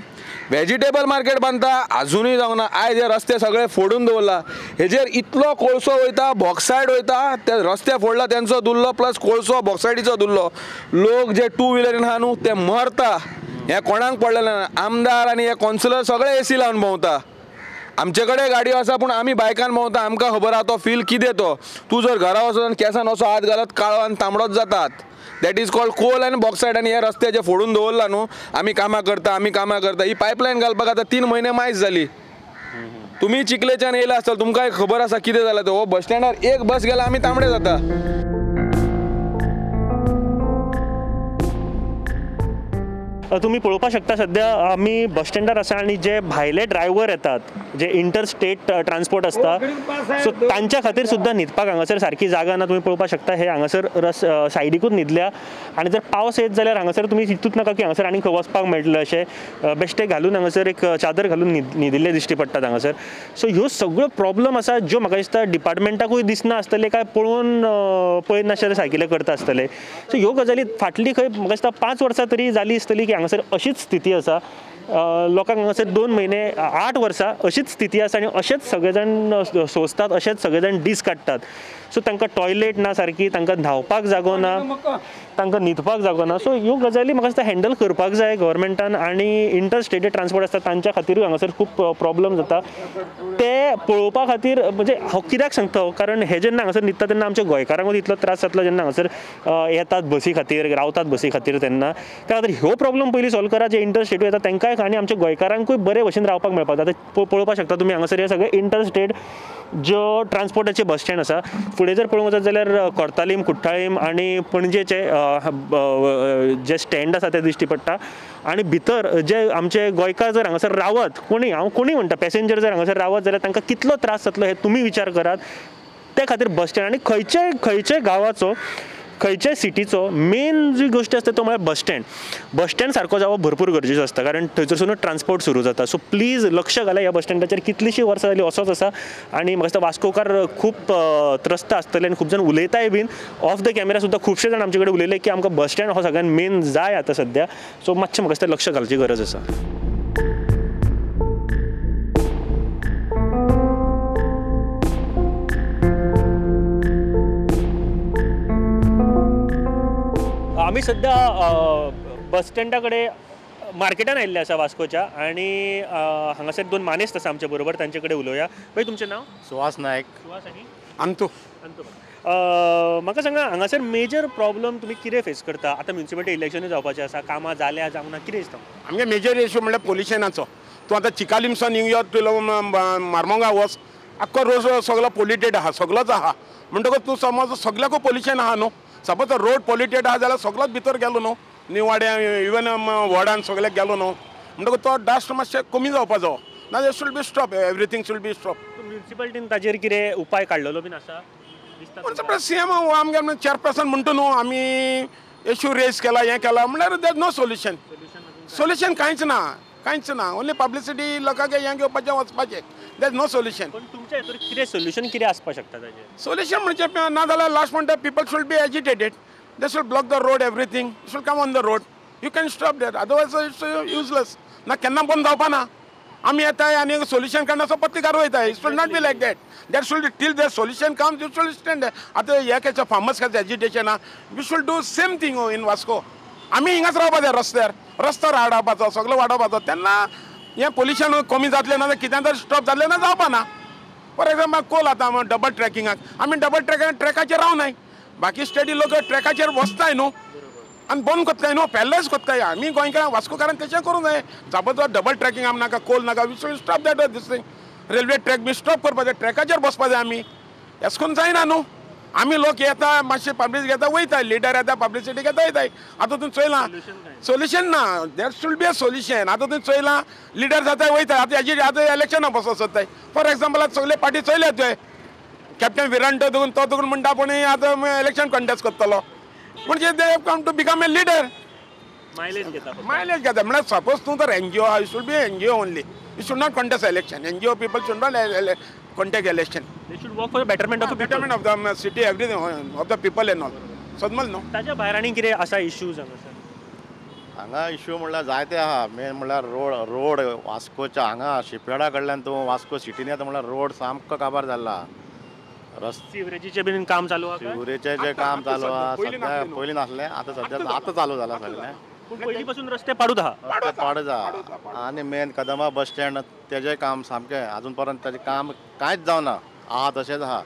वेजिटेबल मार्केट बांदता, आजुनूय जावंक ना. आयज हे रस्ते सगळे फोडून दवरला, हेजेर इतलो कोळसो वयता, बॉक्सायड वयता, ते रस्ते फोडला तेंचो दुल्लो प्लस कोळसो बॉक्सायडीचो दुल्लो. लोक जे 2 व्हिलरीन आहा न्हू ते मरता, हें कोणाक पडलेलें ना. आमदार आनी हे कौन्सिलर सगळे AC लावन भोंवता. आमचे कडेन गाडयो आसा पूण आमी बायकान भोंवता, आमकां खबर आहा तो फील कितें तो. तूं जर घरा वचून केंसान असो हात घालत काळो आनी तांबडोच जातात. That is called coal आनी बॉक्सायड. आनी हे रस्ते जे फोडून दवरला न्हू, आमी कामां करता आमी कामां करता, ही पायपलायन घालपाक आतां 3 म्हयने मायज जाली. तुमी चिखलेच्यान येयला आसतले, तुमकांय खबर आसा कितें जालां तें. हो बस स्टँडार एक बस गेल्यार आमी तांबडे जाता. तुमी पळोवपाक शकता सद्या आमी बस स्टँडार आसा आनी जे भायले ड्रायव्हर येतात, जे इंटर स्टेट ट्रान्सपोर्ट आसता, सो तांच्या खातीर सुद्दां न्हिदपाक हांगासर सारकी जागा ना. तुमी पळोवपाक शकता हे हांगासर सायडीकूच न्हिदल्या आनी जर पावस येत जाल्यार हांगासर तुमी चिंतूच नाका की हांगासर आनी खंय वचपाक मेळटलें अशें. बेश्टे घालून हांगासर एक चादर घालून न्हिदिल्ले दिश्टी पडटात हांगासर. सो ह्यो सगळ्यो प्रॉब्लम आसा ज्यो म्हाका दिसता डिपार्टमेंटाकूय दिसना आसतलें, काय पळोवन पळयनासले सारकिले करता आसतले. सो ह्यो गजाली फाटली खंय म्हाका दिसता 5 वर्सां तरी जाली आसतली की हांगासर अशीच स्थिती आसा. लोकांक हांगासर 2 म्हयने 8 वर्सां अशीच स्थिती आसा आनी अशेंच सगळे जाण सोंसतात, अशेंच सगळे जाण दीस काडटात. सो तांकां टॉयलेट ना सारकी, तांकां न्हांवपाक जागो ना, तांकां न्हिदपाक जागो ना. सो ह्यो गजाली म्हाका दिसता हँडल करपाक जाय गव्हर्मेंटान. आनी इंटर स्टेट ट्रान्सपोर्ट आसता तांच्या खातीरूय हांगासर खूब प्रॉब्लम जाता. ते पळोवपा खातीर म्हणजे हांव कित्याक सांगता, कारण हे जेन्ना हांगासर न्हिदता तेन्ना आमच्या गोंयकारांकूच इतलो त्रास जातलो जेन्ना हांगासर येतात बसी खातीर, रावतात बसी खातीर तेन्ना. त्या खातीर ह्यो प्रॉब्लम पयलीं सॉल्व करा, जे इंटर स्टेटू येता तांकांय आनी आमच्या गोंयकारांकूय बरे भशेन रावपाक मेळपाक जाय. आतां पळोवपाक शकता तुमी हांगासर हे सगळे इंटर स्टेट ज्यो ट्रान्सपोर्टाचे बस स्टँड आसा. फुडें जर पळोवंक वचत जाल्यार कोर्तालीम, कुठ्ठाळीम आनी पणजेचे जे स्टँड आसा ते दिश्टी पडटा. आनी भितर जे आमचे गोंयकार जर हांगासर रावत, कोणी हांव कोणी म्हणटा पॅसेंजर जर हांगासर रावत जाल्यार तांकां कितलो त्रास जातलो हें तुमी विचार करात. ते खातीर बस स्टँड आनी खंयचे खंयचे गांवाचो, खंयच्याय सिटीचो मेन जी गोश्ट आसता तो म्हळ्यार बस स्टँड. बस स्टँड सारको जावप भरपूर गरजेचो आसता, कारण थंयसरसून ट्रान्सपोर्ट सुरू जाता. सो प्लीज लक्ष घाला ह्या बस स्टँडाचेर. कितलींशीं वर्सां जालीं असोच आसा आनी म्हाका दिसता वास्कोकार खूब त्रस्त आसतले आनी खूब जाण उलयताय बीन ऑफ the camera सुद्दां. खुबशे जाण आमचे कडेन उलयले की आमकां बस स्टँड हो सगळ्यान मेन जाय आतां सद्या. सो मातशें म्हाका दिसता लक्ष घालची गरज आसा. आमी सद्या बस स्टँडा कडेन मार्केटान आयिल्ले आसा वास्कोच्या आनी हांगासर 2 मानेस्त आसा आमचे बरोबर, तांचे कडेन उलोवया. भाई तुमचें नांव? सुहास नायक. सुहास आनी अंतू. अंतू, म्हाका सांगा हांगासर मेजर प्रॉब्लम तुमी कितें फेस करता? आतां म्युनिसिपालिटी इलेक्शनूय जावपाचें आसा, कामां जाल्या जावंक ना, कितें दिसता? आमगे मेजर इशू म्हणल्यार पोल्युशनाचो. तूं आतां चिकालिमसान न्यू यॉर्क मारमोंगा वच, आख्खो रोड सगळो पोल्युटेड आहा, सगळोच आहा. म्हणटकच तूं समज सगळ्याकूय पोल्युशन आहा न्हू. सपोज रोड पोल्युटेड आहा जाल्यार सगळोच भितर गेलो न्हू, निवाड्या इवन वॉर्डान सगळ्याक गेलो न्हू. म्हणटकच तो डस्ट मातशें कमी जावपाचो, ना should be stop, everything should be stop. म्युनिसिपालिटीन ताजेर कितें उपाय काडलेलो बीन आसा? CM आमगे चेअरपर्सन म्हणटा न्हू आमी इशू रेज केला, हें केला, म्हणल्यार there no solution. Solution कांयच ना, कांयच ना. ओन्ली पब्लिसिटी लोकांक हें घेवपाचें वचपाचें, there no solution. पण तुमच्या हितून कितें सोल्युशन कितें आसपाक शकता ताजेर? सोल्युशन म्हणजे ना जाल्यार लास्ट म्हणटा people should be agitated, they should block the road, everything should come on the road. You can stop that, otherwise it's useless. ना केन्ना बंद जावपा ना. आमी येताय आनी सोल्युशन काडना सो पत्रिकार वयताय. It should not be like that. That should till the solution comes you should stand. आतां हे कशें फार्मर्स कशें एजिटेशन आहा, we should do same thing in Vasco. आमी हिंगाच रावपा जाय रस्त्यार, रस्तो वाडोवपाचो, सगळो वाडोवपाचो, तेन्ना हें पोल्युशन कमी जातलें ना, कितें तरी स्टॉप जातलें ना, जावपा ना. फॉर एग्जाम्पल कोल आतां डबल ट्रॅकिंगाक आमी डबल ट्रॅकाचेर रावनाय, बाकी स्टेटी लोक ट्रॅकाचेर बसताय न्हू आनी बंद करताय न्हू, पॅरलायज करताय. आमी गोंयकारां वास्कोकारान तशें करूं जाय. जबरदस्त डबल ट्रॅकिंग आमी नाका, कोल नाका, we should stop that this thing. Railway track be stop करपा जाय, ट्रॅकाचेर बसपा जाय आमी. एश करून जायना न्हू. आमी लोक येता मातशे पब्लिसिटी घेता वयता, लिडर येता पब्लिसिटी घेता वयताय. आतां तूं चोयलां सोल्युशन ना, there should be a solution. आतां तूं चोयलां लिडर जाता वयता, आतां हेजी आतां इलेक्शना बसो सोदताय. फॉर एग्जाम्पल आतां सगळे पार्टी चोयल्या तुवें, कॅप्टन विरांटो धरून तो धरून म्हणटा पूण आतां इलेक्शन कंटेस्ट करतलो, म्हणजे they have come to become a leader. Mileage घेता, मायलेज घेता. म्हळ्यार सपोज तूं तर एनजीओ आहा, you should be NGO only, you should not contest election. NGO people should not contest election. They should work for the betterment of the people. Betterment of the city, everything of the people and all. समजल न्हू? ताच्या भायर आनी कितें आसा issues हांगासर? हांगा issue म्हणल्यार जायते आहा. मेन म्हणल्यार रोड, रोड वास्कोच्या हांगा शिपयार्डा कडल्यान तूं वास्को सिटीन येता म्हणल्यार रोड सामको काबार जाल्ला. रस्ते सिवरेजीचें बीन काम चालू आहा? सिवरेचें जें काम चालू आहा सद्या, पयलीं नासलें, आतां सद्या आतां चालू जालां सगळें. पूण पयलीं पासून रस्ते पाडूच आहा, रस्ते पाडूच आहा. आनी मेन कदंबा बस स्टँड तेजें काम सामकें आजून पर्यंत तेजें काम कांयच जावना आहा, तशेंच आहा.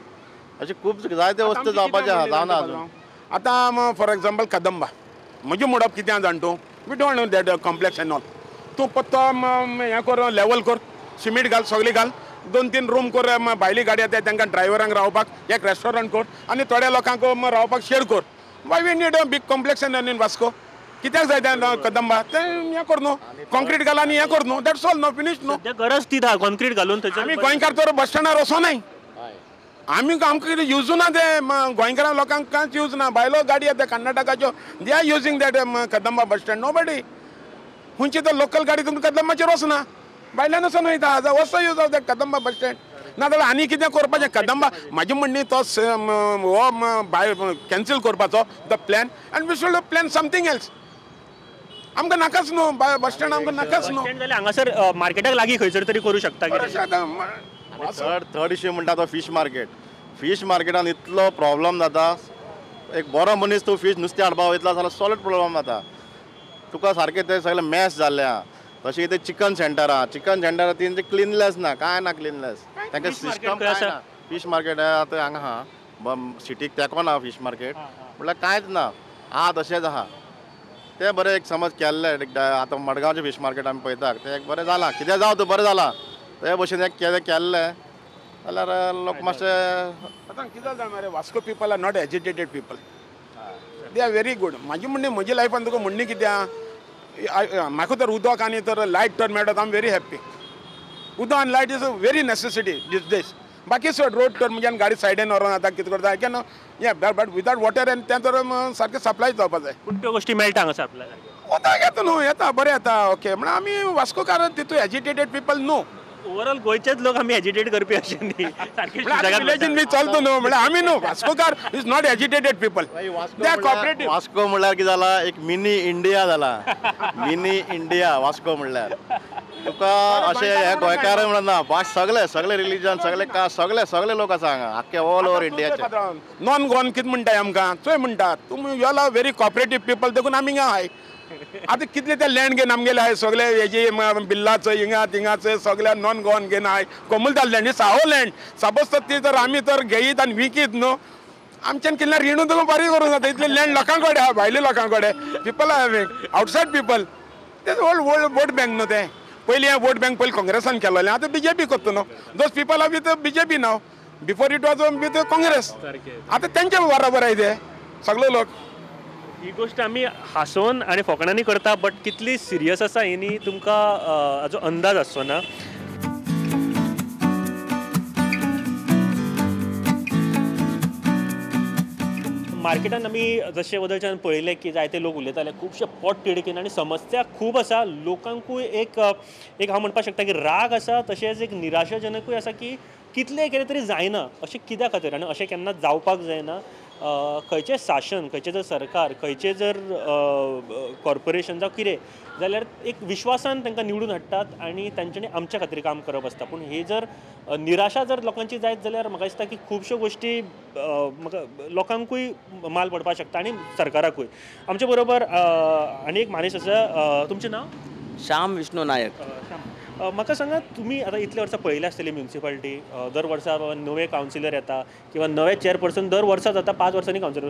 अशें खूब जायते वस्तू जावपाचें आहा, जावना अजून. आतां फॉर एग्जाम्पल कदंबा म्हजें म्हणप कितें जाण तूं, we don't know that complex and all. तूं पत्तो हें कर, लेवल कर, सिमेंट घाल, सगळें घाल, 2-3 रूम कर, भायली गाडी येता तांकां ड्रायव्हरांक रावपाक एक रेस्टॉरंट कर आनी थोड्या लोकांक रावपाक शेड कर. Why we need a big complex in Vasco? कित्याक जाय तें कदंबा? तें हें कर न्हू, कॉन्क्रीट घाल आनी हें कर न्हू, that's all न्हू, फिनीश न्हू. गरज ती धा कॉन्क्रीट घालून थंयसर. आमी गोंयकार तर बस स्टँडार वचोनाय, आमी आमकां कितें युजू ना तें, गोंयकारां लोकांक कांयच यूज ना. भायलो गाडी येता कर्नाटकाच्यो, they are using that Kadamba bus stand, nobody. खंयची तर लोकल गाडी तुमकां कदंबाचेर वचना, भायल्यान वचोन वयता. What's the use of that Kadamba bus stand? ना जाल्यार आनी कितें करपाचें कदंबा. म्हाजें म्हणणें तो हो भायर कॅन्सल करपाचो the plan and we should plan something else. आमकां नाकाच न्हू बस स्टँड, आमकां नाकाच न्हू. जाल्यार हांगासर मार्केटाक लागीं खंयसर तरी करूं शकता. थर्ड इश्यू म्हणटा तो फीश मार्केट. फीश मार्केटान इतलो प्रॉब्लम जाता, एक बरो मनीस तूं फीश नुस्तें हाडपा वयतलो जाल्यार सॉलिड प्रॉब्लम जाता तुका. सारकें तें सगळें मॅस जाल्लें आहा. तशें कितें चिकन सेंटर आहा, चिकन सेंटर तेंचें क्लिनलेस ना, कांय ना क्लिनलेस, तांकां सिस्टम कांय ना. फीश मार्केट आतां हांगा आहा सिटीक तेंकोन आहा फीश मार्केट, म्हळ्यार कांयच ना आहा, तशेंच आहा. तें बरें एक समज केल्लें आतां मडगांवचें फीश मार्केट आमी पळयता, तें एक बरें जालां, कितें जावं तूं बरें जालां, ते भशेन एक कितें केल्लें जाल्यार लोक मातशे. आतां कितें जालें मरे, Vasco people are not agitated people, they are very good. म्हाजी म्हणणें म्हजी लायफान तुका म्हणणें कितें आहा, म्हाका तर उदक आनी तर लायट तर मेळटा, I am very happy. उदक आनी light is a very necessity these days. बाकी सोड रोड तर म्हज्यान गाडी सायडीन व्हरोन आतां कितें करता, I can ये, बट विदाउट वॉटर आनी तें तर सारकें सप्लाय जावपा जाय. पूण त्यो गोश्टी मेळटा हांगा सप्लाय? उदक येता न्हू, येता बरें येता, ओके. म्हणल्यार आमी वास्कोकार तितू एजिटेटेड पिपल न्हू. ओवरऑल गोंयचेच लोक आमी एजिटेट करपी अशें न्ही, विलेजीन बी चलता न्हू. म्हणल्यार आमी न्हू, Vascokar is not agitated people, they are cooperative. Vasco म्हणल्यार कितें जाला, एक मिनी इंडिया जाला, मिनी इंडिया वास्को म्हणल्यार. तुका अशें हे गोंयकार म्हणून ना, बाकी सगळे सगळे रिलीजन, सगळे कास्ट, सगळे सगळे लोक आसा हांगा, आख्खे ऑल ओवर इंडियाचे. नॉन गोवन कितें म्हणटाय आमकां, चोय म्हणटा तुमी you are very cooperative people, देखून आमी हिंगा आहाय. आतां कितले ते लँड घेवन आमगेले आहाय सगळे, हेजे बिल्लाचो हिंगा थिंगाचो सगळे नॉन गोवन घेवन आहाय. कोमुलदार land is our land. Suppose तर ती तर आमी तर घेयत आनी विकीत न्हू, आमच्यान कितल्या रिणू तुका बरी करूं जाता. इतले लँड लोकां कडेन आहा, भायले लोकां कडेन, people are having outside people. तें ओल्ड वोल्ड वोट बँक न्हू तें. पयलीं हें वोट बँक पयलीं काँग्रेसान केलोलें, आतां बीजेपी करता न्हू. Those people are with BJP now, before it was with Congress. आतां तेंचे बरोबर आहाय ते सगळे लोक. ही गोश्ट आमी हांसोवन आनी फोकणांनी करता, बट कितली सिरियस आसा ही न्ही तुमकां हाजो अंदाज आसचो ना. मार्केटान आमी जशें वदळच्यान पळयलें की जायते लोक उलयताले, खुबशे पोट तिडकीन आनी समस्या खूब आसा. लोकांकूय एक एक हांव म्हणपाक शकता की राग आसा, तशेंच एक निराशाजनकूय आसा की कितलें केलें तरी जायना, अशें कित्या खातीर आनी अशें केन्ना जावपाक जायना. खंयचें शासन, खंयचें जर सरकार, खंयचें जर कॉर्पोरेशन जावं कितें जाल्यार एक विश्वासान तांकां निवडून हाडटात आनी तांच्यांनी आमच्या खातीर काम करप आसता. पूण ही जर निराशा जर लोकांची जायत जाल्यार म्हाका दिसता की खुबश्यो गोश्टी म्हाका लोकांकूय माल पडपाक शकता आनी सरकाराकूय. आमचे बरोबर आनी एक माणीस आसा, तुमचें नांव? श्याम विष्णू नायक. म्हाका सांगा, तुमी आतां इतले वर्सां पळयल्या आसतली म्युनिसिपालिटी, दर वर्सा नवे कावन्सिलर येता किंवा नवे चेअरपर्सन दर वर्सा जाता, 5 वर्सांनी कावन्सिलर,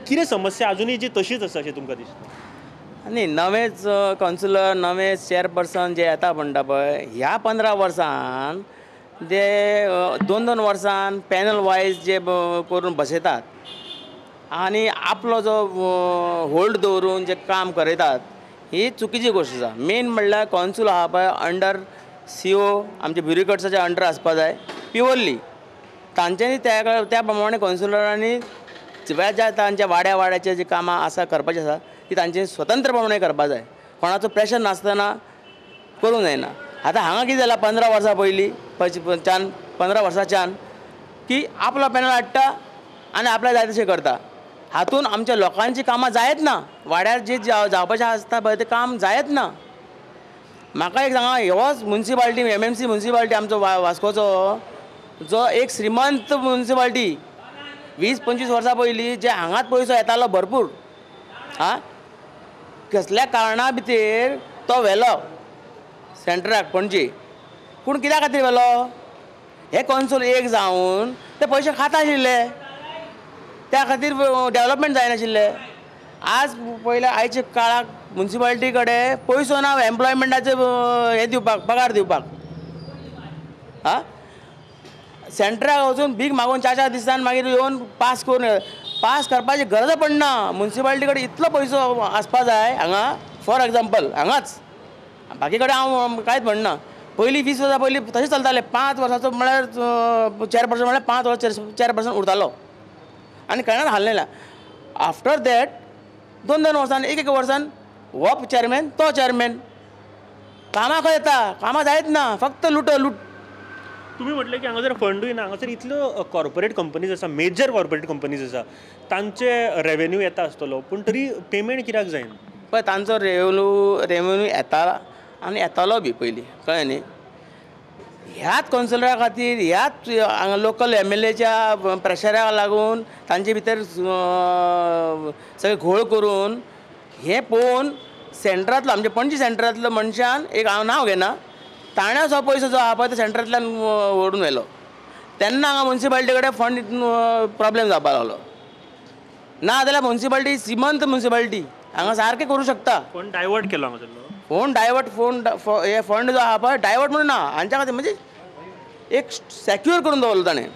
कितें समस्या अजुनूय जी तशीच आसा अशें तुमकां दिसता? न्ही, नवेच कावन्सिलर नवे चेअरपर्सन जे येता म्हणटा पळय, ह्या 15 वर्सान जे 2-2 वर्सान पॅनल वायज जे करून बसयतात आनी आपलो जो होल्ड दवरून जे काम करयतात ही चुकीची गोश्ट आसा. मेन म्हणल्यार कॉन्सूल आहा पळय अंडर CO आमचे ब्युरोक्रेट्साच्या अंडर आसपा जाय प्युअरली. तांच्यांनी त्या प्रमाणे कॉन्सुलरांनी ज्या तांच्या वाड्या वाड्याचे जी कामां आसा करपाची आसा ती तांचे स्वतंत्र प्रमाणे करपा जाय, कोणाचो प्रेशर नासतना करूंक जायना. आतां हांगा कितें जालां 15 वर्सां पयलीं 15 वर्सांच्यान की आपलो पॅनल हाडटा आनी आपल्याक जाय तशें करता. हातून आमच्या लोकांची कामां जायत ना, वाड्यार जी जावपाचें आसता पळय तें काम जायत ना. म्हाका एक सांगा, होच मुन्सिपाल्टी MMC municipality आमचो वास्कोचो जो एक श्रीमंत मुन्सिपाल्टी 20-25 वर्सां पयलीं जे हांगाच पयसो येतालो भरपूर, आं कसल्या कारणा भितर तो व्हेलो सेंटराक पणजे. पूण कित्या खातीर व्हेलो? हे कॉन्सूल एक जावन ते पयशे खाता आशिल्ले, त्या खातीर डेवलपमेंट जायनाशिल्लें. आज पयल्या आयच्या काळाक मुन्सिपाल्टी कडेन पयसो ना एम्प्लॉयमेंटाचे हे दिवपाक, पगार दिवपाक. आं सेंटराक वचून भीक मागून 4-4 दिसान मागीर येवन पास करून पास करपाची गरज पडना. मुन्सिपाल्टी कडेन इतलो पयसो आसपा जाय हांगा. फॉर एग्जाम्पल हांगाच, बाकी कडेन हांव कांयच म्हणना. पयलीं 20 वर्सां पयलीं तशें चलतालें, 5 वर्सांचो म्हळ्यार चेअरपर्सन म्हळ्यार 5 वर्सां चेअरपर्सन उरतालो आनी केन्नाच हाललें ना. आफ्टर that 2-2 वर्सान 1-1 वर्सान हो चेअरमॅन तो चेअरमॅन, कामां खंय येता, कामां जायत ना, फक्त लुटो लूट. तुमी म्हटलें की हांगासर फंडूय ना, हांगासर इतल्यो कॉर्पोरेट कंपनीज आसा, मेजर कॉर्पोरेट कंपनीज आसा, तांचे रेवेन्यू येता आसतलो, पूण तरी पेमेंट कित्याक जायना? पळय तांचो रेवेन्यू येता आनी येतालो बी पयलीं, कळ्ळें न्ही. ह्याच कॉन्सुलरा खातीर, ह्याच हांगा लोकल MLAच्या प्रेशराक लागून तांचे भितर सगळें घोळ करून हें पळोवन सेंटरांतलो आमच्या पणजी सेंटरांतलो मनशान एक हांव नांव घेना, ताणें जो पयसो जो आहा पळय तो सेंटरांतल्यान ओडून व्हेलो. तेन्ना हांगा मुन्सिपाल्टी कडेन फंड प्रोब्लेम जावपाक लागलो. ना जाल्यार मुन्सिपाल्टी श्रीमंत मुन्सिपाल्टी हांगा सारकें करूं शकता. फंड डायवर्ट केलो हांगासरलो, फोन डायवर्ट, फोन हे फंड जो आहा पळय डायवर्ट म्हणून ना, हांच्या खातीर म्हणजे एक सेक्यूर करून दवरलो ताणें,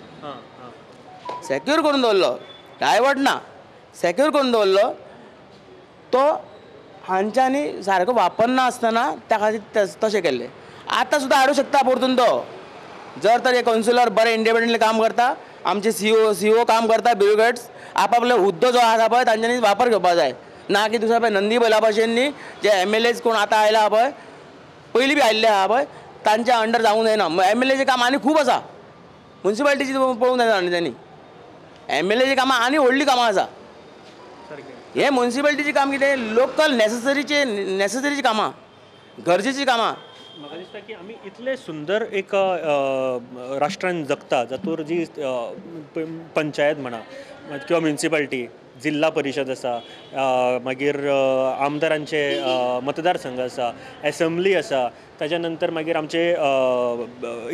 सेक्यूर करून दवरलो, डायवर्ट ना, सेक्यूर करून दवरलो. तो हांच्यांनी सारको वापरना आसतना त्या खातीर तशें केल्लें. आतां सुद्दां हाडूंक शकता परतून तो, जर तर हे कॉन्सुलर बरें इंडिपेंडंटली काम करता, आमचे CO काम करता, ब्युरोक्रेट्स आपआपलो हुद्दो जो आसा पळय तांच्यांनी वापर घेवपाक जाय, ना की दुसऱ्या पळय नंदी बैला भाशेन न्ही जे MLAs कोण आतां आयला आहा पळय, पयलीं बी आयिल्ले आहा पळय, तांच्या अंडर जावंक जायना. MLAचें काम आनी खूब आसा, मुन्सिपाल्टीची पळोवंक जायना आनी तांणी MLAचीं कामां आनी व्हडलीं कामां आसा. हे मुन्सिपाल्टीचें काम कितें लोकल नॅसेसरीचीं कामां, गरजेचीं कामां. म्हाका दिसता की आमी इतले सुंदर एक राष्ट्रान जगता जातूर जी पंचायत म्हणा किंवा म्युनिसिपालिटी, जिल्हा परिशद आसा, मागीर आमदारांचे मतदारसंघ आसा, एसेंब्ली आसा, ताच्या नंतर मागीर आमचे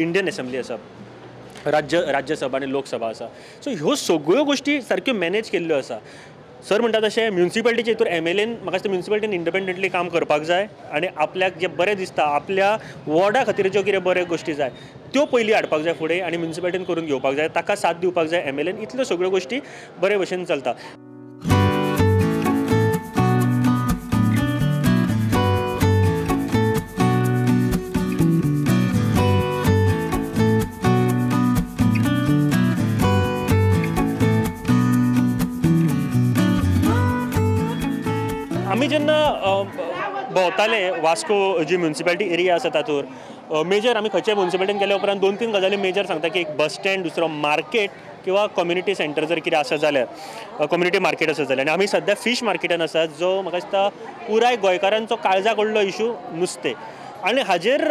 इंडियन एसेंब्ली आसा, राज्यसभा आनी लोकसभा आसा. सो ह्यो सगळ्यो गोश्टी सारक्यो मॅनेज केल्ल्यो आसा. सर म्हणटा तशें म्युनिसिपालिटीचे हितूर MLAन म्हाका दिसता म्युनिसिपालिटीन इंडिपेंडंटली काम करपाक जाय आनी आपल्याक जें बरें दिसता आपल्या वॉर्डा खातीर ज्यो कितें बऱ्यो गोश्टी जाय त्यो पयलीं हाडपाक जाय फुडें आनी म्युनिसिपालिटीन करून घेवपाक जाय, ताका साथ दिवपाक जाय MLAन. इतल्यो सगळ्यो गोश्टी बरे भशेन चलता. आमी जेन्ना भोंवताले वास्को जी म्युनिसिपालिटी एरिया आसा तातूर मेजर आमी खंयच्याय म्युनिसिपालिटीन गेल्या उपरांत 2-3 गजाली मेजर सांगता की एक बस स्टँड, दुसरो मार्केट किंवा कम्युनिटी सेंटर जर कितें आसा जाल्यार, कम्युनिटी मार्केट आसा जाल्यार. आनी आमी सद्या फीश मार्केटान आसा जो म्हाका दिसता पुराय गोंयकारांचो काळजा कडलो इशू नुस्तें. आनी हाजेर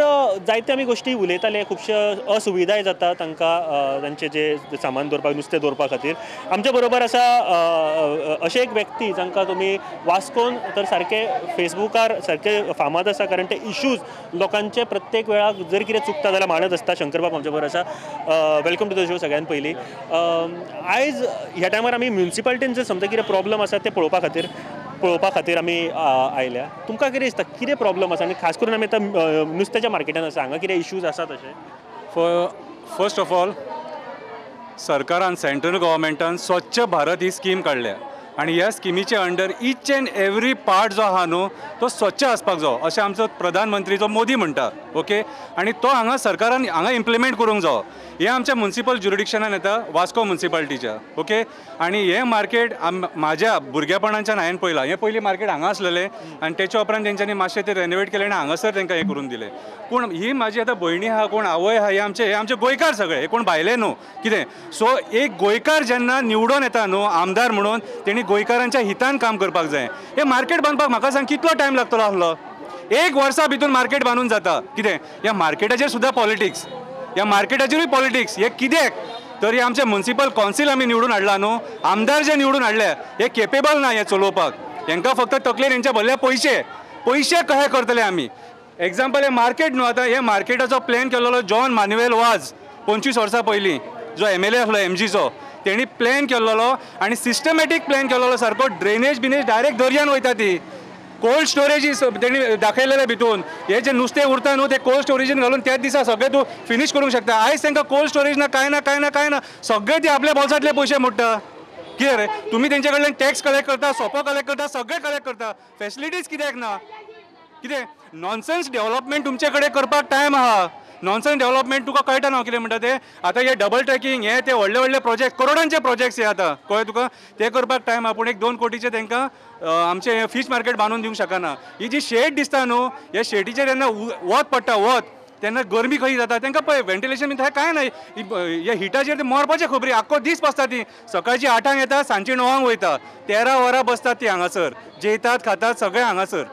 जायते आमी गोश्टी उलयताले, खुबश्यो असुविधाय जाता तांकां तांचें जें सामान दवरपाक, नुस्तें दवरपा खातीर. आमच्या बरोबर आसा अशे एक व्यक्ती जांकां तुमी वास्कोन तर सारके फेसबुकार सारके फामाद आसा, कारण ते इशूज लोकांचे प्रत्येक वेळाक जर कितें चुकता जाल्यार मांडत आसता. शंकरबाब आमच्या बरोबर आसा. Welcome to the show. सगळ्यान पयलीं आयज ह्या टायमार आमी म्युनिसिपालिटीन जर समजा कितें प्रॉब्लम आसा ते पळोवपा खातीर आमी आयल्या. तुमकां कितें दिसता कितें प्रॉब्लम आसा आनी खास करून आमी आतां नुस्त्याच्या मार्केटान आसा, हांगा कितें इश्यूज आसा तशें? फर्स्ट ऑफ ऑल सरकारान सेंट्रल गव्हर्मेंटान स्वच्छ भारत ही स्कीम काडल्या आनी ह्या स्किमीचे under each and every part जो आहा न्हू तो स्वच्छ आसपाक जायो अशें आमचो प्रधानमंत्री जो मोदी म्हणटा. ओके, आनी तो हांगा सरकारान हांगा इम्प्लिमेंट करूंक जायो. हें आमच्या मुन्सिपल ज्युरिडिक्शनान येता, वास्को मुन्सिपालिटीच्या. ओके, आनी हें मार्केट म्हाज्या भुरगेपणाच्यान हांवें पळयलां. हें पयलीं मार्केट हांगा आसलेलें आनी तेच्या उपरांत तेंच्यांनी मातशें तें रेनोवेट केलें आनी हांगासर तेंकां हें करून दिलें. पूण ही म्हाजी आतां भयणी आहा, कोण आवय आहा, हे आमचे गोंयकार सगळे, हे कोण भायले न्हू कितें. सो एक गोंयकार जेन्ना निवडून येता न्हू आमदार म्हणून, तेणी गोंयकारांच्या हितान काम करपाक जाय. हें मार्केट बांदपाक म्हाका सांग कितलो टायम लागतलो आसलो? एक वर्सा भितून मार्केट बांदून जाता कितें. ह्या मार्केटाचेर सुद्दां पॉलिटिक्स, ह्या मार्केटाचेरूय पॉलिटिक्स. हे कित्याक तर हे आमचे मुन्सिपल कावन्सील आमी निवडून हाडला न्हू, आमदार जे निवडून हाडले हे केपेबल ना हें चलोवपाक. हेंकां फक्त तकलेन हेंच्या भरल्या पयशे, पयशे कशे करतले आमी. एग्जाम्पल हें मार्केट न्हू, आतां हे मार्केटाचो प्लॅन केल्लो जॉन मानुएल वाज 25 वर्सां पयलीं, जो MLA आसलो MGचो, तेणी प्लॅन केल्लो आनी सिस्टमॅटीक प्लॅन केल्लो सारको. ड्रेनेज बिनेज डायरेक्ट दर्यान वयता ती, कोल्ड स्टोरेज तेणी दाखयलेलें भितून. हे जे नुस्तें उरता न्हू ते कोल्ड स्टोरेजीन घालून त्याच दिसा सगळें तूं फिनीश करूंक शकता. आयज तांकां कोल्ड स्टोरेज ना, कांय ना, कांय ना, कांय ना, सगळें ते आपल्या बोल्सांतले पयशे मोडटा. कितें रे, तुमी तेंचे कडल्यान टॅक्स कलेक्ट करता, सोपो कलेक्ट करता, सगळें कलेक्ट करता, फेसिलिटीज कित्याक ना? कितें नॉनसन्स डेव्हलपमेंट तुमचे कडेन करपाक टायम आहा. नॉनसन्स डेव्हलपमेंट तुका कळटा न्हू कितें म्हणटा तें. आतां हे डबल ट्रॅकिंग हे ते व्हडले व्हडले प्रोजेक्ट, करोडांचे प्रोजेक्ट्स हे आतां कळ्ळें तुका, ते करपाक टायम आहा. पूण एक 2 कोटीचे तांकां आमचें फीश मार्केट बांदून दिवंक शकना. ही जी शेड दिसता न्हू, ह्या शेडीचेर जेन्ना वत पडटा, वत तेन्ना गरमी खंय जाता तांकां पळय, वेंटिलेशन बीन थंय कांय ना. ह्या हिटाचेर ते मरपाचे खबरी, आख्खो दीस बसता ती. सकाळची 8 येता, सांजची 9 वयता, 13 वरां बसतात ती हांगासर, जेयतात खातात सगळें हांगासर.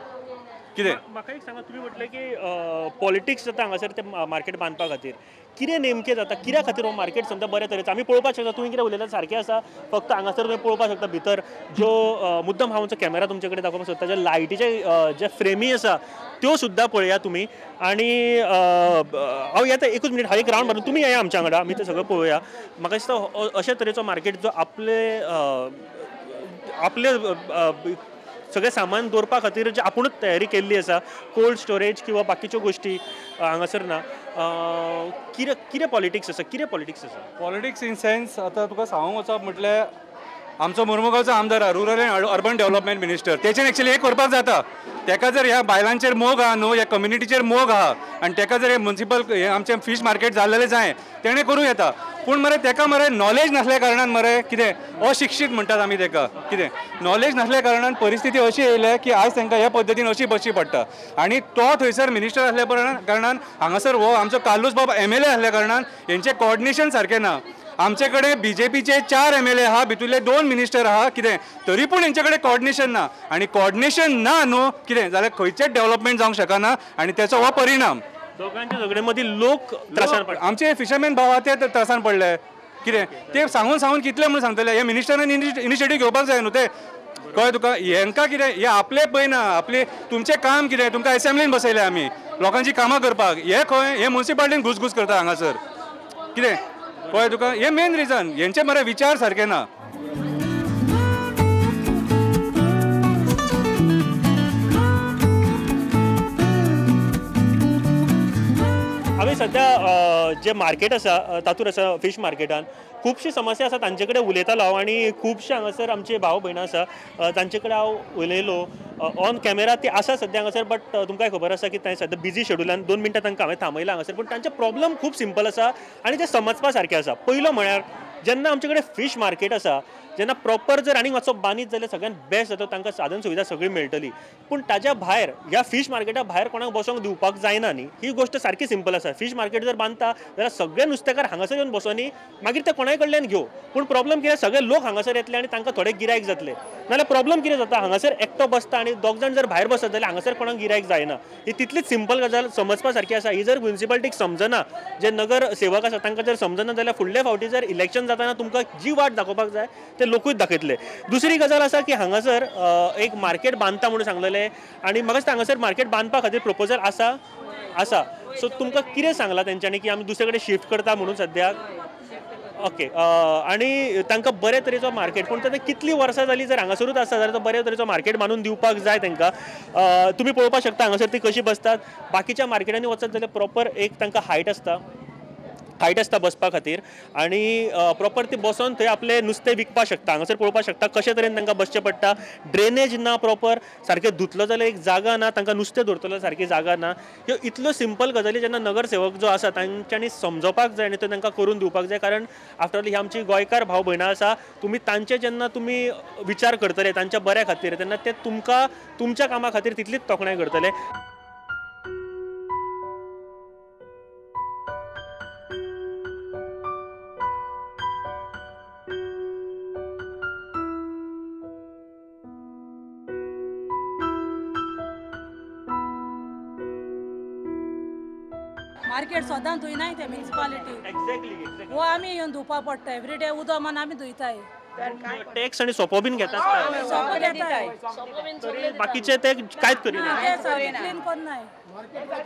कितें म्हाका एक सांगा, तुमी म्हटलें की पॉलिटिक्स जाता हांगासर ते मार्केट बांदपा खातीर, कितें नेमकें जाता, कित्या खातीर हो मार्केट समजा बऱ्या तरेचो आमी पळोवपाक शकता. तुवें कितें उलयलें सारकें आसा, फक्त हांगासर तुमी पळोवपाक शकता भितर ज्यो मुद्दम हांव आमचो कॅमेरा तुमचे कडेन दाखोवपाक सोदता, ज्यो लायटीचे जे फ्रेमी आसा त्यो सुद्दां पळया तुमी. आनी हांव येता एकूच मिनट, हांव एक रावंड मारून तुमी येया आमच्या वांगडा, आमी तें सगळें पळोवया. म्हाका दिसता अशे तरेचो मार्केट जो आपले आपले सगळें सामान दवरपा खातीर जे आपुणूच तयारी केल्ली आसा, कोल्ड स्टोरेज किंवा बाकीच्यो गोश्टी हांगासर ना. कितें कितें पॉलिटिक्स आसा, कितें पॉलिटिक्स आसा? पॉलिटिक्स इन सेन्स आतां तुका सांगूंक वचप म्हटल्यार आमचो मुर्मुगांवचो आमदार आहा, rural and urban development minister, तेच्यान एक्चुअली हें करपाक जाता. तेका जर ह्या बायलांचेर मोग आहा न्हू, ह्या कम्युनिटीचेर मोग आहा आनी तेका जर हे मुन्सिपल हे आमचें फीश मार्केट जाल्लेलें जाय तेणें करूं येता. पूण मरे तेका मरे नॉलेज नासल्या कारणान मरे कितें अशिक्षीत म्हणटात आमी तेका, कितें नॉलेज नासल्या कारणान परिस्थिती अशी येयल्या की आयज तांकां ह्या पद्दतीन अशी बसची पडटा. आनी तो थंयसर मिनिस्टर आसल्या कारणान हांगासर हो आमचो कार्लूस बाब MLA आसल्या कारणान हेंचें कोऑर्डिनेशन सारकें ना. आमचे कडेन BJPचे 4 MLA आहा, भितुरले 2 मिनिस्टर आहा, कितें तरी पूण हेंचे कडेन कोऑर्डिनेशन ना. आनी कोऑर्डिनेशन ना न्हू कितें जाल्यार खंयचेच डेव्हलपमेंट जावंक शकना आनी तेचो हो परिणाम. दोगांच्या झगडे मदीं लोक त्रासान पडटा. आमचे फिशरमॅन भाव आहा ते त्रासान पडले, कितें ते सांगून सांगून कितले म्हणून सांगतले. हे मिनिस्टरान इनिशिएटीव घेवपाक जाय न्हू ते, कळ्ळें तुका. हेंकां कितें हे आपले पळय ना, आपले तुमचें काम कितें, तुमकां एसेंब्लीन बसयले आमी लोकांची कामां करपाक, हे खंय हे मुन्सिपालिटीन घुसघूस करता हांगासर, कितें कळ्ळें तुका. हे मेन रिजन, हेंचे मरे विचार सारके ना. आमी सद्या जे मार्केट आसा तातूंत आसा फीश मार्केटान खुबशी समस्या आसा, तांचे कडेन उलयतालो हांव आनी खुबशे हांगासर आमचे भाव भयणां आसा तांचे कडेन हांव उलयलो ऑन कॅमेरा. ती आसा सद्या हांगासर, बट तुमकां खबर आसा की ते सद्या बिजी शेड्युलान 2 मिनटां तांकां हांवें थांबयलां हांगासर. पूण तांचे प्रॉब्लम खूब सिंपल आसा आनी ते समजपा सारके आसा. पयलो म्हळ्यार जेन्ना आमचे कडेन फीश मार्केट आसा जेन्ना प्रॉपर जर आनीक मातसो बांदीत जाल्यार सगळ्यांत बेस्ट जाता, तांकां साधन सुविधा सगळी मेळटली. पूण ताज्या भायर ह्या फीश मार्केटा भायर कोणाक बसोंक दिवपाक जायना न्ही, ही गोश्ट सारकी सिंपल आसा. फीश मार्केट जर बांदता जाल्यार सगळे नुस्तेकार हांगासर येवन बसोनी, मागीर ते कोणाय कडल्यान घेवं. पूण प्रॉब्लम कितें, सगळे लोक हांगासर येतले आनी तांकां थोडे गिरायक जातले. नाजाल्यार प्रॉब्लम कितें जाता, हांगासर एकटो बसता आनी दोग जाण जर भायर बसत जाल्यार हांगासर कोणाक गिरायक जायना. ही तितलीच सिंपल गजाल समजपा सारकी आसा. ही जर म्युनिसिपालिटीक समजना, जे नगर सेवक आसा तांकां जर समजना जाल्यार फुडले फावटी जर इलेक्शन जाताना तुमकां जी वाट दाखोवपाक जाय ते लोकूच दाखयतले. दुसरी गजाल आसा की हांगासर एक मार्केट बांदता म्हणून सांगलेलें आनी म्हाका दिसता हांगासर मार्केट बांदपा खातीर प्रपोजल आसा आसा. सो तुमकां कितें सांगलां तेंच्यांनी की आमी दुसरे कडेन शिफ्ट करता म्हणून सद्याक? ओके, आनी तांकां बरे तरेचो मार्केट, पूण तांकां कितलीं वर्सां जालीं जर हांगासरूच आसा जाल्यार तो बरे तरेचो मार्केट बांदून दिवपाक जाय तांकां. तुमी पळोवपाक शकता हांगासर ती कशी बसतात. बाकीच्या मार्केटांनी वचत जाल्यार प्रॉपर एक तांकां हायट आसता, हायट आसता बसपा खातीर आनी प्रॉपर ती बसोन थंय आपलें नुस्तें विकपाक शकता. हांगासर पळोवपाक शकता कशे तरेन तांकां बसचें पडटा. ड्रेनेज ना प्रॉपर, सारकें धुतलो जाल्यार एक जागा ना, तांकां नुस्तें दवरतलो सारकी जागा ना. ह्यो इतल्यो सिंपल गजाली जेन्ना नगरसेवक जो आसा तांच्यांनी समजोवपाक जाय आनी त्यो तांकां करून दिवपाक जाय. कारण आफ्टर ऑल ही आमची गोंयकार भाव भयणां आसा. तुमी तांचे जेन्ना तुमी विचार करतले तांच्या बऱ्या खातीर तेन्ना ते तुमकां तुमच्या कामा खातीर तितलीच तोखणाय करतले. मार्केट सदां धुयनाय ते म्युनिसिपालिटी. एक्झॅक्टली, वो आमी येवन धुवपा पडटा एवरी डे. उदक मान आमी धुयताय. टॅक्स आनी सोपो बीन घेतात, बाकीचे ते कांयच करिना, क्लीन करनाय.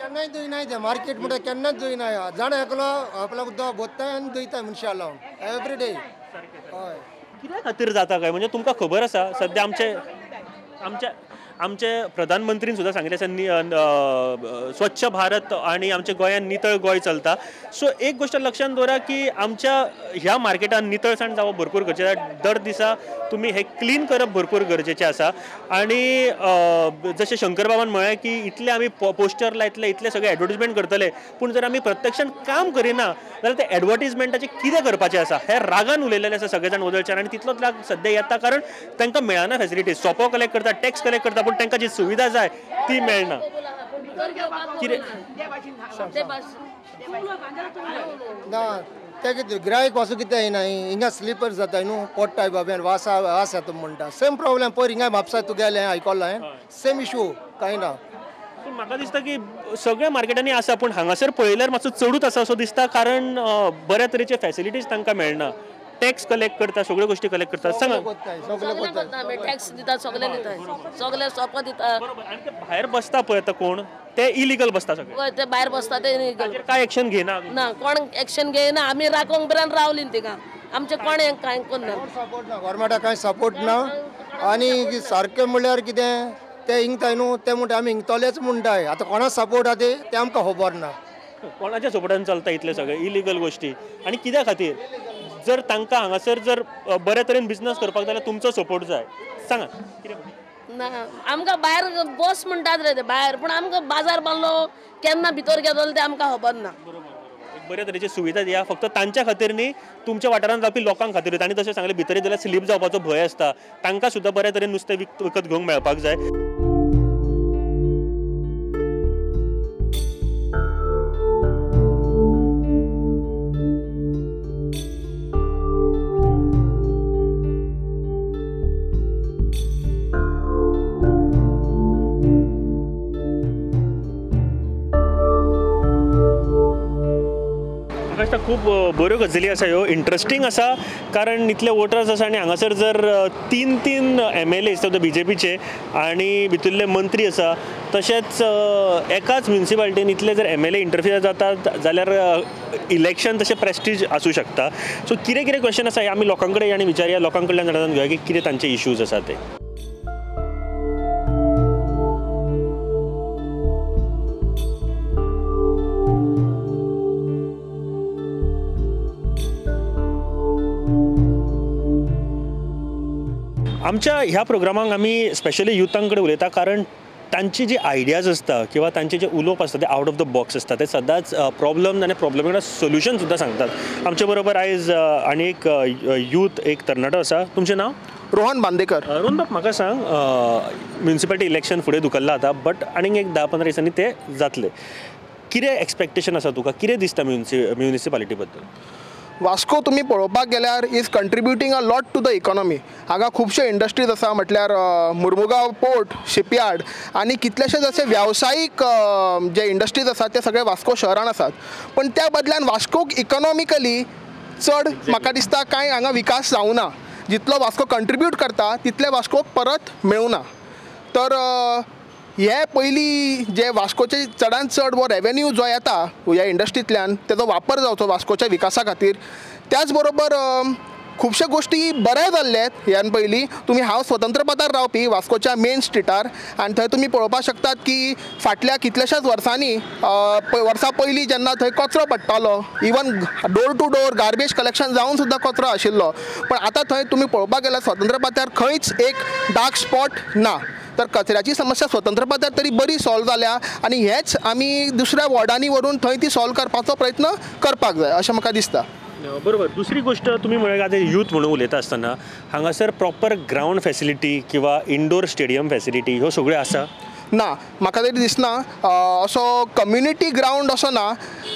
केन्नाय धुयनाय ते मार्केट म्हणटा, केन्नाच धुयनाय. जाण एकलो आपल्याक उदक भरताय आनी धुयताय मनशां लावन एवरी डे. हय, कित्या खातीर जाता काय म्हणजे तुमकां खबर आसा सद्या आमचे आमच्या आमचे प्रधानमंत्रीन सुद्दां सांगिल्लें आसा स्वच्छ भारत आनी आमच्या गोंयांत नितळ गोंय चलता. सो एक गोश्ट लक्षांत दवरा की आमच्या ह्या मार्केटान नितळसाण जावप भरपूर गरजेचें आसा. दर दिसा तुमी हें क्लीन करप भरपूर गरजेचें आसा. आनी जशें शंकरबाबान म्हळें की इतले आमी पोस्टर लायतले, इतले सगळे एडवर्टीजमेंट करतले, पूण जर आमी प्रत्यक्षान काम करिना जाल्यार ते एडवर्टीजमेंटाचें कितें करपाचें आसा हें रागान उलयलेलें आसा सगळे जाण वदळच्यान. आनी तितलोच राग सद्या येता कारण तांकां मेळना फेसिलिटीज. सोपो कलेक्ट करता, टॅक्स कलेक्ट करता, पूण तांकां जी सुविधा जाय ती मेळना. कितें ना ते कितें गिरायक पासून कितें येना, हिंगा स्लिपर जाता न्हू, पडटाय बाबे वास वास येता म्हणटा. सेम प्रॉब्लेम पयर हिंगा म्हापसा तुगेलें आयकलां हांवें, सेम इशू कांय ना. म्हाका दिसता की सगळ्या मार्केटांनी आसा, पूण हांगासर पळयल्यार मातसो चडूच आसा असो दिसता. कारण बऱ्या तरेचे फेसिलिटीज तांकां मेळना. टॅक्स कलेक्ट करता, सगळ्यो गोष्टी कलेक्ट करता, सांगा टॅक्स दिता, सगळे दिता, सगळे सोपो दिता. बरोबर. आनी ते भायर बसता पळय आतां कोण ते इलिगल बसता सगळे, ते भायर बसता ते इलिगल. काय एक्शन घेयना ना, कोण एक्शन घेयना. आमी राखोंक पर्यंत रावली तिका, आमचे कोण कांय करना, सपोर्ट ना, गव्हर्मेंटाक कांय सपोर्ट ना. आनी सारकें म्हणल्यार कितें ते हिंगताय न्हू, ते म्हणटा आमी हिंगतलेच म्हणटाय. आतां कोणा सपोर्ट आहा ते आमकां खबर ना. कोणाच्या सपोर्टान चलता इतले सगळे इलिगल गोष्टी आनी कित्या खातीर? जर तांकां हांगासर जर बऱ्या तरेन बिजनस करपाक जाल्यार तुमचो सपोर्ट जाय. सांगा कितें ना, आमकां भायर बस म्हणटात रे ते भायर, पूण आमकां बाजार बांदलो केन्ना भितर घेतलो ते आमकां खबर ना. बरोबर, बऱ्या तरेची सुविधा दिया फक्त तांच्या खातीर न्ही, तुमच्या वाठारांत जावपी लोकां खातीर. तांणी तशें सांगलें भितर जाल्यार स्लीप जावपाचो भंय आसता, तांकां सुद्दां बऱ्या तरेन नुस्तें विकत घेवंक मेळपाक जाय. खूब बऱ्यो गजाली आसा ह्यो, इंट्रस्टींग आसा कारण इतले वोटर्स आसा आनी हांगासर जर 3-3 MLA आसता बीजेपीचे आनी भितरले मंत्री आसा, तशेंच एकाच म्युनिसिपालिटीन इतले जर MLA interfere जातात जाल्यार इलेक्शन तशें प्रेस्टीज आसूं शकता. सो कितें कितें क्वेश्चन आसा हे आमी लोकां कडेन आनी विचारया, लोकां कडल्यान जाणून घेवया की कितें तांचे इश्यूज आसा ते. आमच्या ह्या प्रोग्रामाक आमी स्पेशली युथां कडेन उलयता कारण तांची जी आयडियाज आसता किंवा तांचे जे उलोवप आसता ते आउट ऑफ the box आसता. ते सदांच प्रॉब्लम आनी प्रॉब्लमा सोल्युशन सुद्दां सांगतात. आमचे बरोबर आयज आनी एक यूथ, एक तरणाटो आसा. तुमचें नांव? रोहन बांदेकर. रोहन बाब, म्हाका सांग, म्युनिसिपालिटी इलेक्शन फुडें धुकल्लां आतां, बट आनीक एक 10-15 दिसांनी ते जातले. कितें एक्सपेक्टेशन आसा तुका, कितें दिसता म्युनिसिपालिटी बद्दल? वास्को तुमी पळोवपाक गेल्यार is contributing a lot to the economy. हांगा खुबश्यो इंडस्ट्रीज आसा, म्हटल्यार मुर्मुगांव पोर्ट, शिपयार्ड आनी कितलेशेच असे वेवसायीक जे इंडस्ट्रीज आसात ते सगळे वास्को शहरान आसात. पण त्या बदल्यान वास्कोक इकॉनॉमिकली चड म्हाका दिसता कांय हांगा विकास जावना. जितलो वास्को कंट्रिब्यूट करता तितले वास्कोक परत मेळुना. तर हे पयलीं जे वास्कोचे चडान चड वो रेवेन्यू जो येता ह्या इंडस्ट्रींतल्यान तेजो वापर जावचो वास्कोच्या विकासा खातीर. त्याच बरोबर खुबश्यो गोश्टी बऱ्या जाल्ले ह्यान पयलीं. तुमी हांव स्वतंत्र पदार रावपी वास्कोच्या मेन स्ट्रिटार आनी थंय तुमी पळोवपाक शकतात की फाटल्या कितल्याशाच वर्सांनी वर्सां पयलीं जेन्ना थंय कचरो पडटालो, even door to door garbage collection जावन सुद्दां कचरो आशिल्लो, पण आतां थंय तुमी पळोवपाक गेल्यार स्वतंत्र पदार खंयच एक डार्क स्पॉट ना. तर कचऱ्याची समस्या स्वतंत्र पदार तरी बरी सॉल्व जाल्या आनी हेच आमी दुसऱ्या वॉर्डांनी व्हरून थंय ती सॉल्व करपाचो प्रयत्न करपाक जाय अशें म्हाका दिसता. बरोबर. दुसरी गोष्ट तुमी म्हळ्यार आतां यूथ म्हणून उलयता आसतना हांगासर प्रॉपर ग्रावंड फॅसिलिटी किंवा इंडोर स्टेडियम फॅसिलिटी ह्यो सगळ्यो आसा ना? म्हाका तरी दिसना असो कम्युनिटी ग्रावंड असो ना.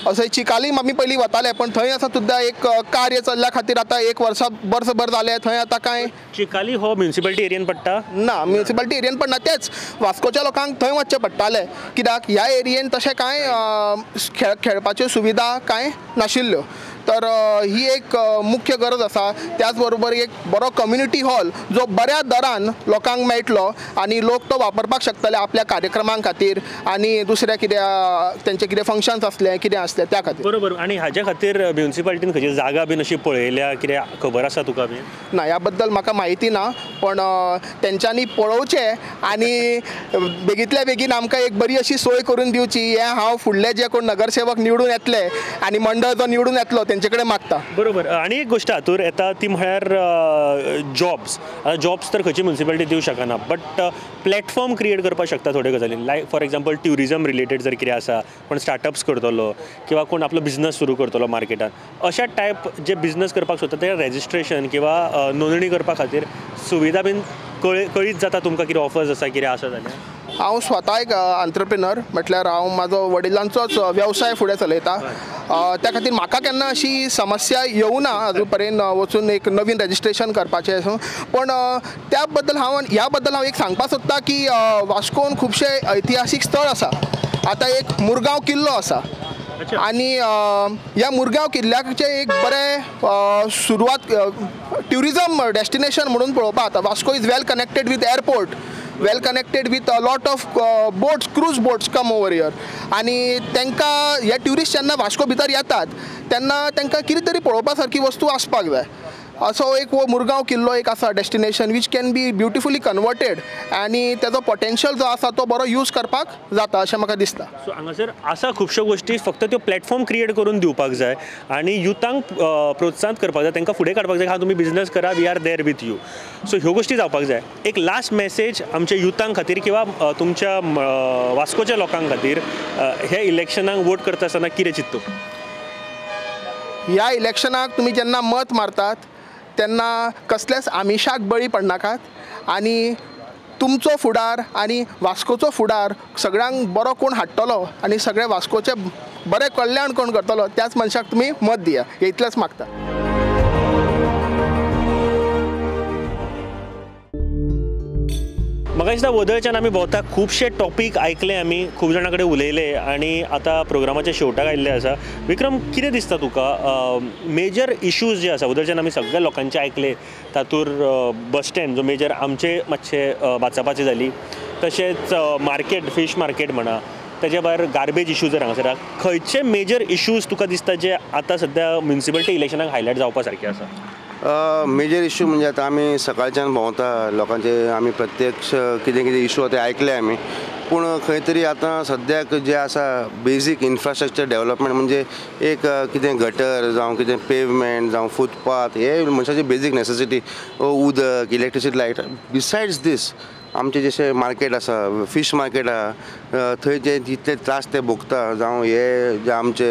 असो चिकालीम आमी पयलीं वताले, पण थंय आतां सुद्दां एक कार्य चल्ल्या खातीर आतां एक वर्सभर जालें थंय आतां कांय. चिकाली हो म्युनिसिपालिटी एरियन पडटा? ना, म्युनिसिपालिटी एरियन पडना, तेच वास्कोच्या लोकांक थंय वचचें पडटालें कित्याक ह्या एरियेन तशें कांय खेळपाच्यो सुविधा कांय नाशिल्ल्यो. तर ही एक मुख्य गरज आसा. त्याच बरोबर एक बरो कम्युनिटी हॉल जो बऱ्या दरान लोकांक मेळटलो आनी लोक तो वापरपाक शकतले आपल्या कार्यक्रमां खातीर आनी दुसऱ्या कितें तेंचे कितें फंक्शन्स आसले कितें आसले त्या खातीर. बरोबर. आनी हाज्या खातीर म्युनिसिपालिटीन खंयची जागा बीन अशी पळयल्या कितें खबर आसा तुका बीन? ना, ह्या बद्दल म्हाका म्हायती ना, पण तेंच्यांनी पळोवचें आनी बेगींतल्या बेगीन आमकां एक बरी अशी सोय करून दिवची हें हांव फुडले जे कोण नगरसेवक निवडून येतले आनी मंडळ जो निवडून येतलो तेंचे कडेन मागता. बरोबर. आनी एक गोश्ट हातूर येता ती म्हळ्यार जॉब्स. आतां जॉब्स तर खंयची म्युनिसिपालिटी दिवंक शकना, बट प्लॅटफॉर्म क्रिएट करपाक शकता थोड्यो गजाली. Like for example tourism related जर कितें आसा, कोण स्टार्टअप्स करतलो किंवा कोण आपलो बिजनस सुरू करतलो मार्केटान, अशा टायप जे बिजनस करपाक सोदता ते रेजिस्ट्रेशन किंवा नोंदणी करपा खातीर सुविधा बीन कळीत जाता तुमकां कितें ऑफर्स आसा कितें आसा जाल्यार? हांव स्वता एक आंत्रप्रिनर, म्हटल्यार हांव म्हाजो वडिलांचोच वेवसाय फुडें चलयता. त्या खातीर म्हाका केन्ना अशी समस्या येवना अजून पर्यंत वचून एक नवीन रजिस्ट्रेशन करपाचें. पण त्या बद्दल हांव ह्या बद्दल हांव एक सांगपाक सोदता की वास्कोन खुबशे ऐतिहासीक स्थळ आसा. आतां एक मुरगांव किल्लो आसा आनी ह्या मुरगांव किल्ल्याचें एक बरें सुरवात ट्युरिजम डेस्टिनेशन म्हणून पळोवपाक. आतां Vasco is well connected with airport, well connected with a lot of boats, cruise boats come over here. आनी तांकां हे ट्युरिस्ट जेन्ना वास्को भितर येतात तेन्ना तांकां कितें तरी पळोवपा सारकी वस्तू आसपाक जाय. असो एक हो मुरगांव किल्लो एक आसा destination which can be beautifully converted आनी तेजो पोटेन्शियल जो आसा तो बरो यूज करपाक जाता अशें म्हाका दिसता. सो हांगासर आसा खुबश्यो गोश्टी, फक्त त्यो प्लॅटफॉर्म क्रिएट करून दिवपाक जाय आनी युथांक प्रोत्साहन करपाक जाय, तांकां फुडें काडपाक जाय, हां तुमी बिजनस करा, we are there with you. So ह्यो गोश्टी जावपाक जाय. एक लास्ट मॅसेज आमच्या युथां खातीर किंवा तुमच्या वास्कोच्या लोकां खातीर हे इलेक्शनाक वोट करता आसतना कितें चिंतता? ह्या इलेक्शनाक तुमी जेन्ना मत मारतात तेन्ना कसल्याच आमिशाक बळी पडनाकात आनी तुमचो फुडार आनी वास्कोचो फुडार सगळ्यांक बरो कोण हाडटलो आनी सगळ्या वास्कोचें बरें कल्याण कोण करतलो त्याच मनशाक तुमी मत दिया, हें इतलेंच मागता. म्हाका दिसता वदळच्यान आमी भोंवता खुबशे टॉपीक आयकले, आमी खूब जाणां कडेन उलयले आनी आतां प्रोग्रामाच्या शेवटाक आयिल्ले आसा. विक्रम, कितें दिसता तुका मेजर इश्यूज जे आसा वदळच्यान आमी सगळ्या लोकांचे आयकले, तातूंत बस स्टँड जो मेजर आमचे मातशे बाचाबाची जाली, तशेंच मार्केट फीश मार्केट म्हणा, ताच्या भायर गार्बेज इश्यू जर हांगासर आसा, खंयचे मेजर इश्यूज तुका दिसता जे आतां सद्या म्युनिसिपालिटी इलेक्शनाक हायलायट जावपा सारके आसा? मेजर इश्यू म्हणजे आतां आमी सकाळच्यान भोंवता, लोकांचे आमी प्रत्यक्ष कितें कितें इश्यू ते आयकले आमी, पूण खंय तरी आतां सद्याक जें आसा बेजीक इन्फ्रास्ट्रक्चर डेवलपमेंट म्हणजे एक कितें गटर जावं कितें पेवमेंट जावं फुटपाथ, हे मनशाची बेजीक नेसेसिटी, उदक, इलेक्ट्रिसिटी, लायट. बिसायड्स दीस आमचें जशें मार्केट आसा, फीश मार्केट आहा, थंय जे जितले त्रास ते भोगता जावं हे जे आमचे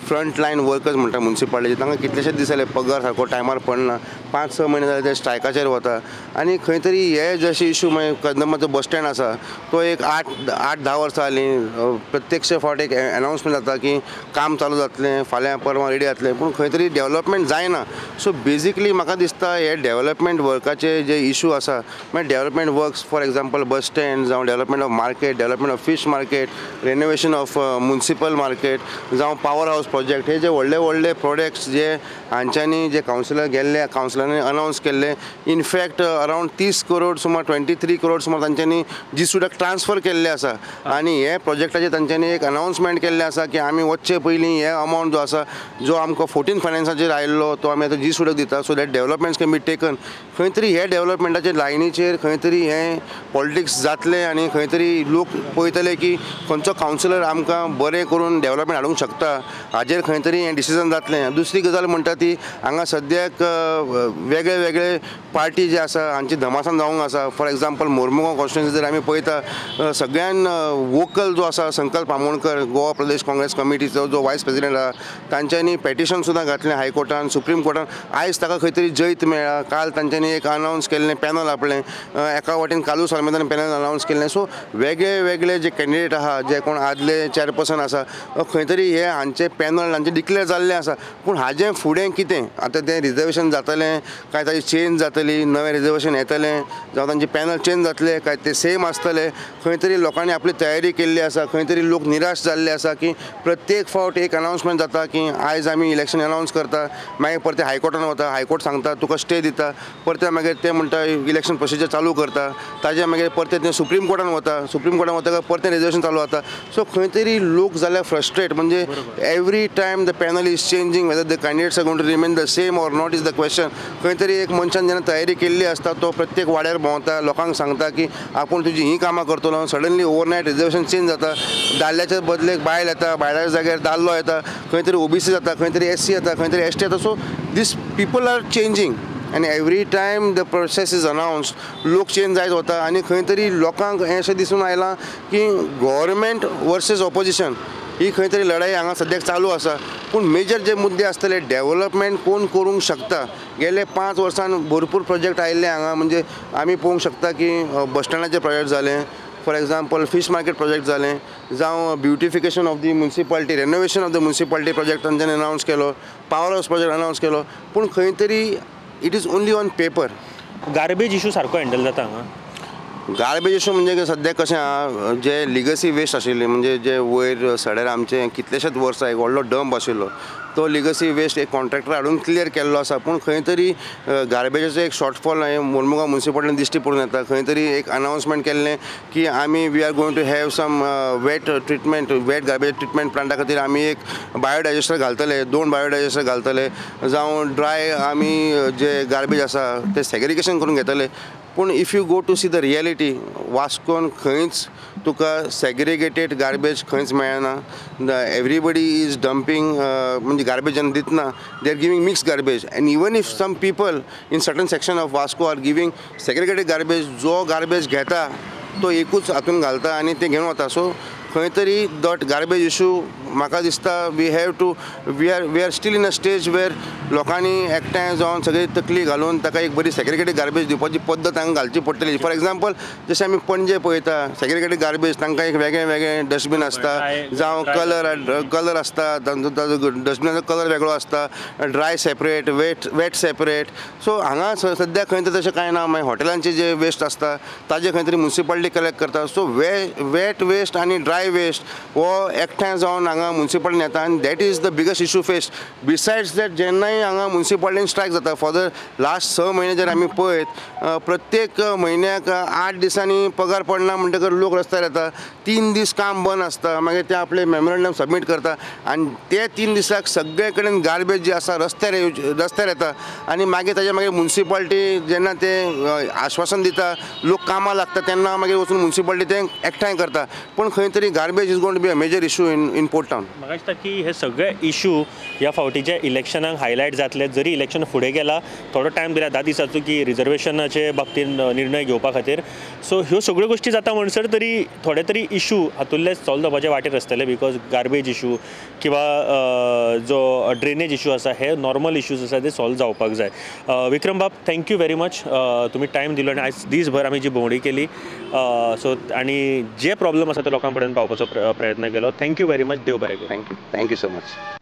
फ्रंट लायन वर्कर्स म्हणटा म्युनिसिपालिटी, तांकां कितलेशेच दीस जाले पगार सारको टायमार पडना, 5-6 म्हयने जाले ते स्ट्रायकाचेर वता आनी खंय तरी हे जशे इशू मागीर कदंबाचो बस स्टँड आसा तो एक 8-10 वर्सां जालीं प्रत्यक्ष फावट एक एनावन्समेंट जाता की काम चालू जातलें, फाल्यां परवां रेडी जातलें, पूण खंय तरी डेवलपमेंट जायना. सो बेजिकली म्हाका दिसता हे डेवलपमेंट वर्काचे जे इशू आसा, मागीर development works, for example bus stand जावं development of market, development of fish market, renovation of municipal market जावं पावर हावस प्रोजेक्ट, हे जे व्हडले व्हडले प्रोजेक्ट्स जे हांच्यांनी जे कावन्सिलर गेल्ले कावन्सिलरांनी अनावन्स केल्ले, इनफॅक्ट अरावंड 30 करोड सुमार 23 करोड सुमार तांच्यांनी जीसुडाक ट्रान्सफर केल्ले आसा. आनी हे प्रोजेक्टाचे तांच्यांनी एक अनावन्समेंट केल्लें आसा की आमी वचचे पयलीं हे अमावंट जो आसा जो आमकां 14 फायनान्साचेर आयिल्लो तो आमी आतां जीसुडाक दिता, so that developments can be taken. खंय तरी हे डेवलपमेंटाचे लायनीचेर खंय तरी हें पॉलिटिक्स जातलें आनी खंय तरी लोक पळयतले की खंयचो कावन्सिलर आमकां बरें करून डेवलपमेंट हाडूंक शकता, हाजेर खंय तरी हें डिसिजन जातलें. दुसरी गजाल म्हणटा ती हांगा सद्याक वेगळे वेगळे पार्टी जे आसा हांची धमासान जावंक आसा. फॉर एग्जाम्पल मोरमुगांव कॉन्स्टिट्युएन्सी जर आमी पळयता, सगळ्यान वोकल जो आसा संकल्प आमोणकर, गोवा प्रदेश काँग्रेस कमिटीचो जो वायस प्रेसिडेंट आसा, तांच्यांनी पेटिशन सुद्दां घातलें हायकोर्टान, सुप्रीम कोर्टान. आयज ताका खंय तरी जैत मेळ्ळा. काल तांच्यांनी एक अनावन्स केल्लें पॅनल आपलें, एका वाटेन कालूस आल्मेदान पॅनल अनावन्स केल्लें. सो वेगळे वेगळे जे कॅन्डिडेट आहा, जे कोण आदले चेअरपर्सन आसा, खंय तरी हे हांचे पॅनल हांचे डिक्लेर जाल्लें आसा. पूण हाजें फुडें कितें आतां तें रिजर्वेशन जातलें काय ताजी चेंज जातली, नवें रिजर्वेशन येतलें जावं तांचे पॅनल चेंज जातले काय ते सेम आसतले, खंय तरी लोकांनी आपली तयारी केल्ली आसा. खंय तरी लोक निराश जाल्ले आसा की प्रत्येक फावट एक अनावन्समेंट जाता की आयज आमी इलेक्शन अनावन्स करता, मागीर परते हायकोर्टान वता, हायकोर्ट सांगता तुका स्टे दिता, परते मागीर ते म्हणटा इलेक्शन प्रोसिजर चालू करता, ताजे मागीर परते ते सुप्रीम कोर्टान वता, सुप्रीम कोर्टान वता परते रिजर्वेशन चालू जाता. सो खंय तरी लोक जाल्यार फ्रस्ट्रेट, म्हणजे every time the panel is changing, whether the candidates are going to remain the same or not is the question. खंय तरी एक मनशान जेन्ना तयारी केल्ली आसता तो प्रत्येक वाड्यार भोंवता, लोकांक सांगता की आपूण तुजी हीं कामां करतलो, सडनली ओवरनायट रिजर्वेशन चेंज जाता, दादल्याच्या बदलेक बायल येता, बायलाच्या जाग्यार दादलो येता, खंय तरी ओबीसी जाता, खंय तरी एससी येता, खंय तरी एसटी येता. So these people are changing आनी every time the process is announced लोक चेंज जायत वता. आनी खंय तरी लोकांक हें अशें दिसून आयलां की गव्हर्मेंट वर्सीस ऑपोजिशन ही खंय तरी लढाई हांगा सद्याक चालू आसा. पूण मेजर जे मुद्दे आसतले डेवलपमेंट कोण करूंक शकता, गेले 5 वर्सान भरपूर प्रोजेक्ट आयिल्ले हांगा, म्हणजे आमी पळोवंक शकता की बस स्टँडाचे प्रोजेक्ट जाले, for example fish market project जालें, जावं beautification of the municipality, renovation of the municipality project तांच्यांनी अनावन्स केलो, पावर हावस प्रोजेक्ट अनावन्स केलो. पूण खंय तरी it is only on paper. Garbage issue सारको हँडल जाता हांगा? गार्बेज इशू म्हणजे सद्याक कशें आहा, जे लिगसी वेस्ट आशिल्ली, म्हणजे जे वयर सड्यार आमचे कितलेशेच वर्सां एक व्हडलो डंप आशिल्लो, तो लिगसी वेस्ट एक कॉन्ट्रॅक्टर हाडून क्लियर केल्लो आसा. पूण खंय तरी गार्बेजाचो एक शॉर्टफॉल हें मोरमुगांव म्युनिसिपालिटीन दिश्टी पडून येता. खंय तरी एक अनावन्समेंट केल्लें की आमी we are going to have some wet treatment, wet garbage treatment Plantae खातीर आमी एक बायोडायजेस्टर घालतले, 2 बायोडायजेस्टर घालतले, जावं ड्राय आमी जे गार्बेज आसा ते सेग्रिगेशन करून घेतले. पूण if you go to see the reality, वास्कोन खंयच तुका सेग्रिगेटेड गार्बेज खंयच मेळना. एवरीबडी is dumping, म्हणजे गार्बेज जेन्ना दितना they are giving mix garbage, and even if some people in certain section of Vasco are giving segregated garbage, जो garbage घेता तो एकूच हातून घालता आनी ते घेवन वता. सो खंय तरी that garbage issue म्हाका दिसता we have to we are still in a stage where लोकांनी एकठांय जावन सगळी तकली घालून ताका एक बरी सेग्रिगेटेड गार्बेज दिवपाची पद्दत हांगा घालची पडटली. फॉर एग्जाम्पल जशें आमी पणजे पळयता सेग्रिगेटेड गार्बेज, तांकां एक वेगळें वेगळें डस्टबीन आसता, जावं कलर आसता, तांचो डस्टबिनाचो कलर वेगळो आसता, dry separate, wet separate. So हांगा सद्याक खंय तरी तशें कांय ना. मागीर हॉटेलांचे जे वेस्ट आसता ताजे खंय तरी म्युनिसिपालिटी कलेक्ट करता. सो वेट वेस्ट आनी ड्राय वेस्ट हो एकठांय जावन हांगा म्युनिसिपालिटीन येता, आनी that is the biggest issue faced. Besides that जेन्नाय हांगा म्युनिसिपालिटीन स्ट्रायक जाता, फॉर the last 6 म्हयने जर आमी पळयत, प्रत्येक म्हयन्याक 8 दिसांनी पगार पडना म्हणटकर लोक रस्त्यार येता, 3 दीस काम बंद आसता, मागीर ते आपले मेमोरंडम सबमीट करता आनी ते 3 दिसाक सगळे कडेन गार्बेज जी आसा रस्त्यार येता. आनी मागीर ताजे मागीर म्युनिसिपालिटी जेन्ना ते आश्वासन दिता, लोक कामां लागता, तेन्ना मागीर वचून म्युनिसिपालिटी ते एकठांय करता. पूण खंय तरी garbage is going to be a major issue in port town. म्हाका दिसता की हे सगळे इशू ह्या फावटीच्या इलेक्शनाक हायलायट जातले. जरी इलेक्शन फुडें गेला, थोडो टायम दिला 10 दिसाचो की रिजर्वेशनाचे बाबतीन निर्णय घेवपा खातीर. सो ह्यो सगळ्यो गोश्टी जाता म्हणसर तरी थोडे तरी इशू हातूंतले सॉल्व जावपाचे वाटेर आसतले, because garbage issue किंवा जो ड्रेनेज इशू आसा हे नॉर्मल इशूज आसा ते सॉल्व जावपाक जाय. विक्रम बाब, thank you very much, तुमी टायम दिलो आनी आयज दीसभर आमी जी भोंवडी केली, सो आनी जे प्रॉब्लम आसा ते लोकां पर्यंत पावपाचो प्रयत्न केलो. Thank you very much. देव बरें करूं. Thank you so much.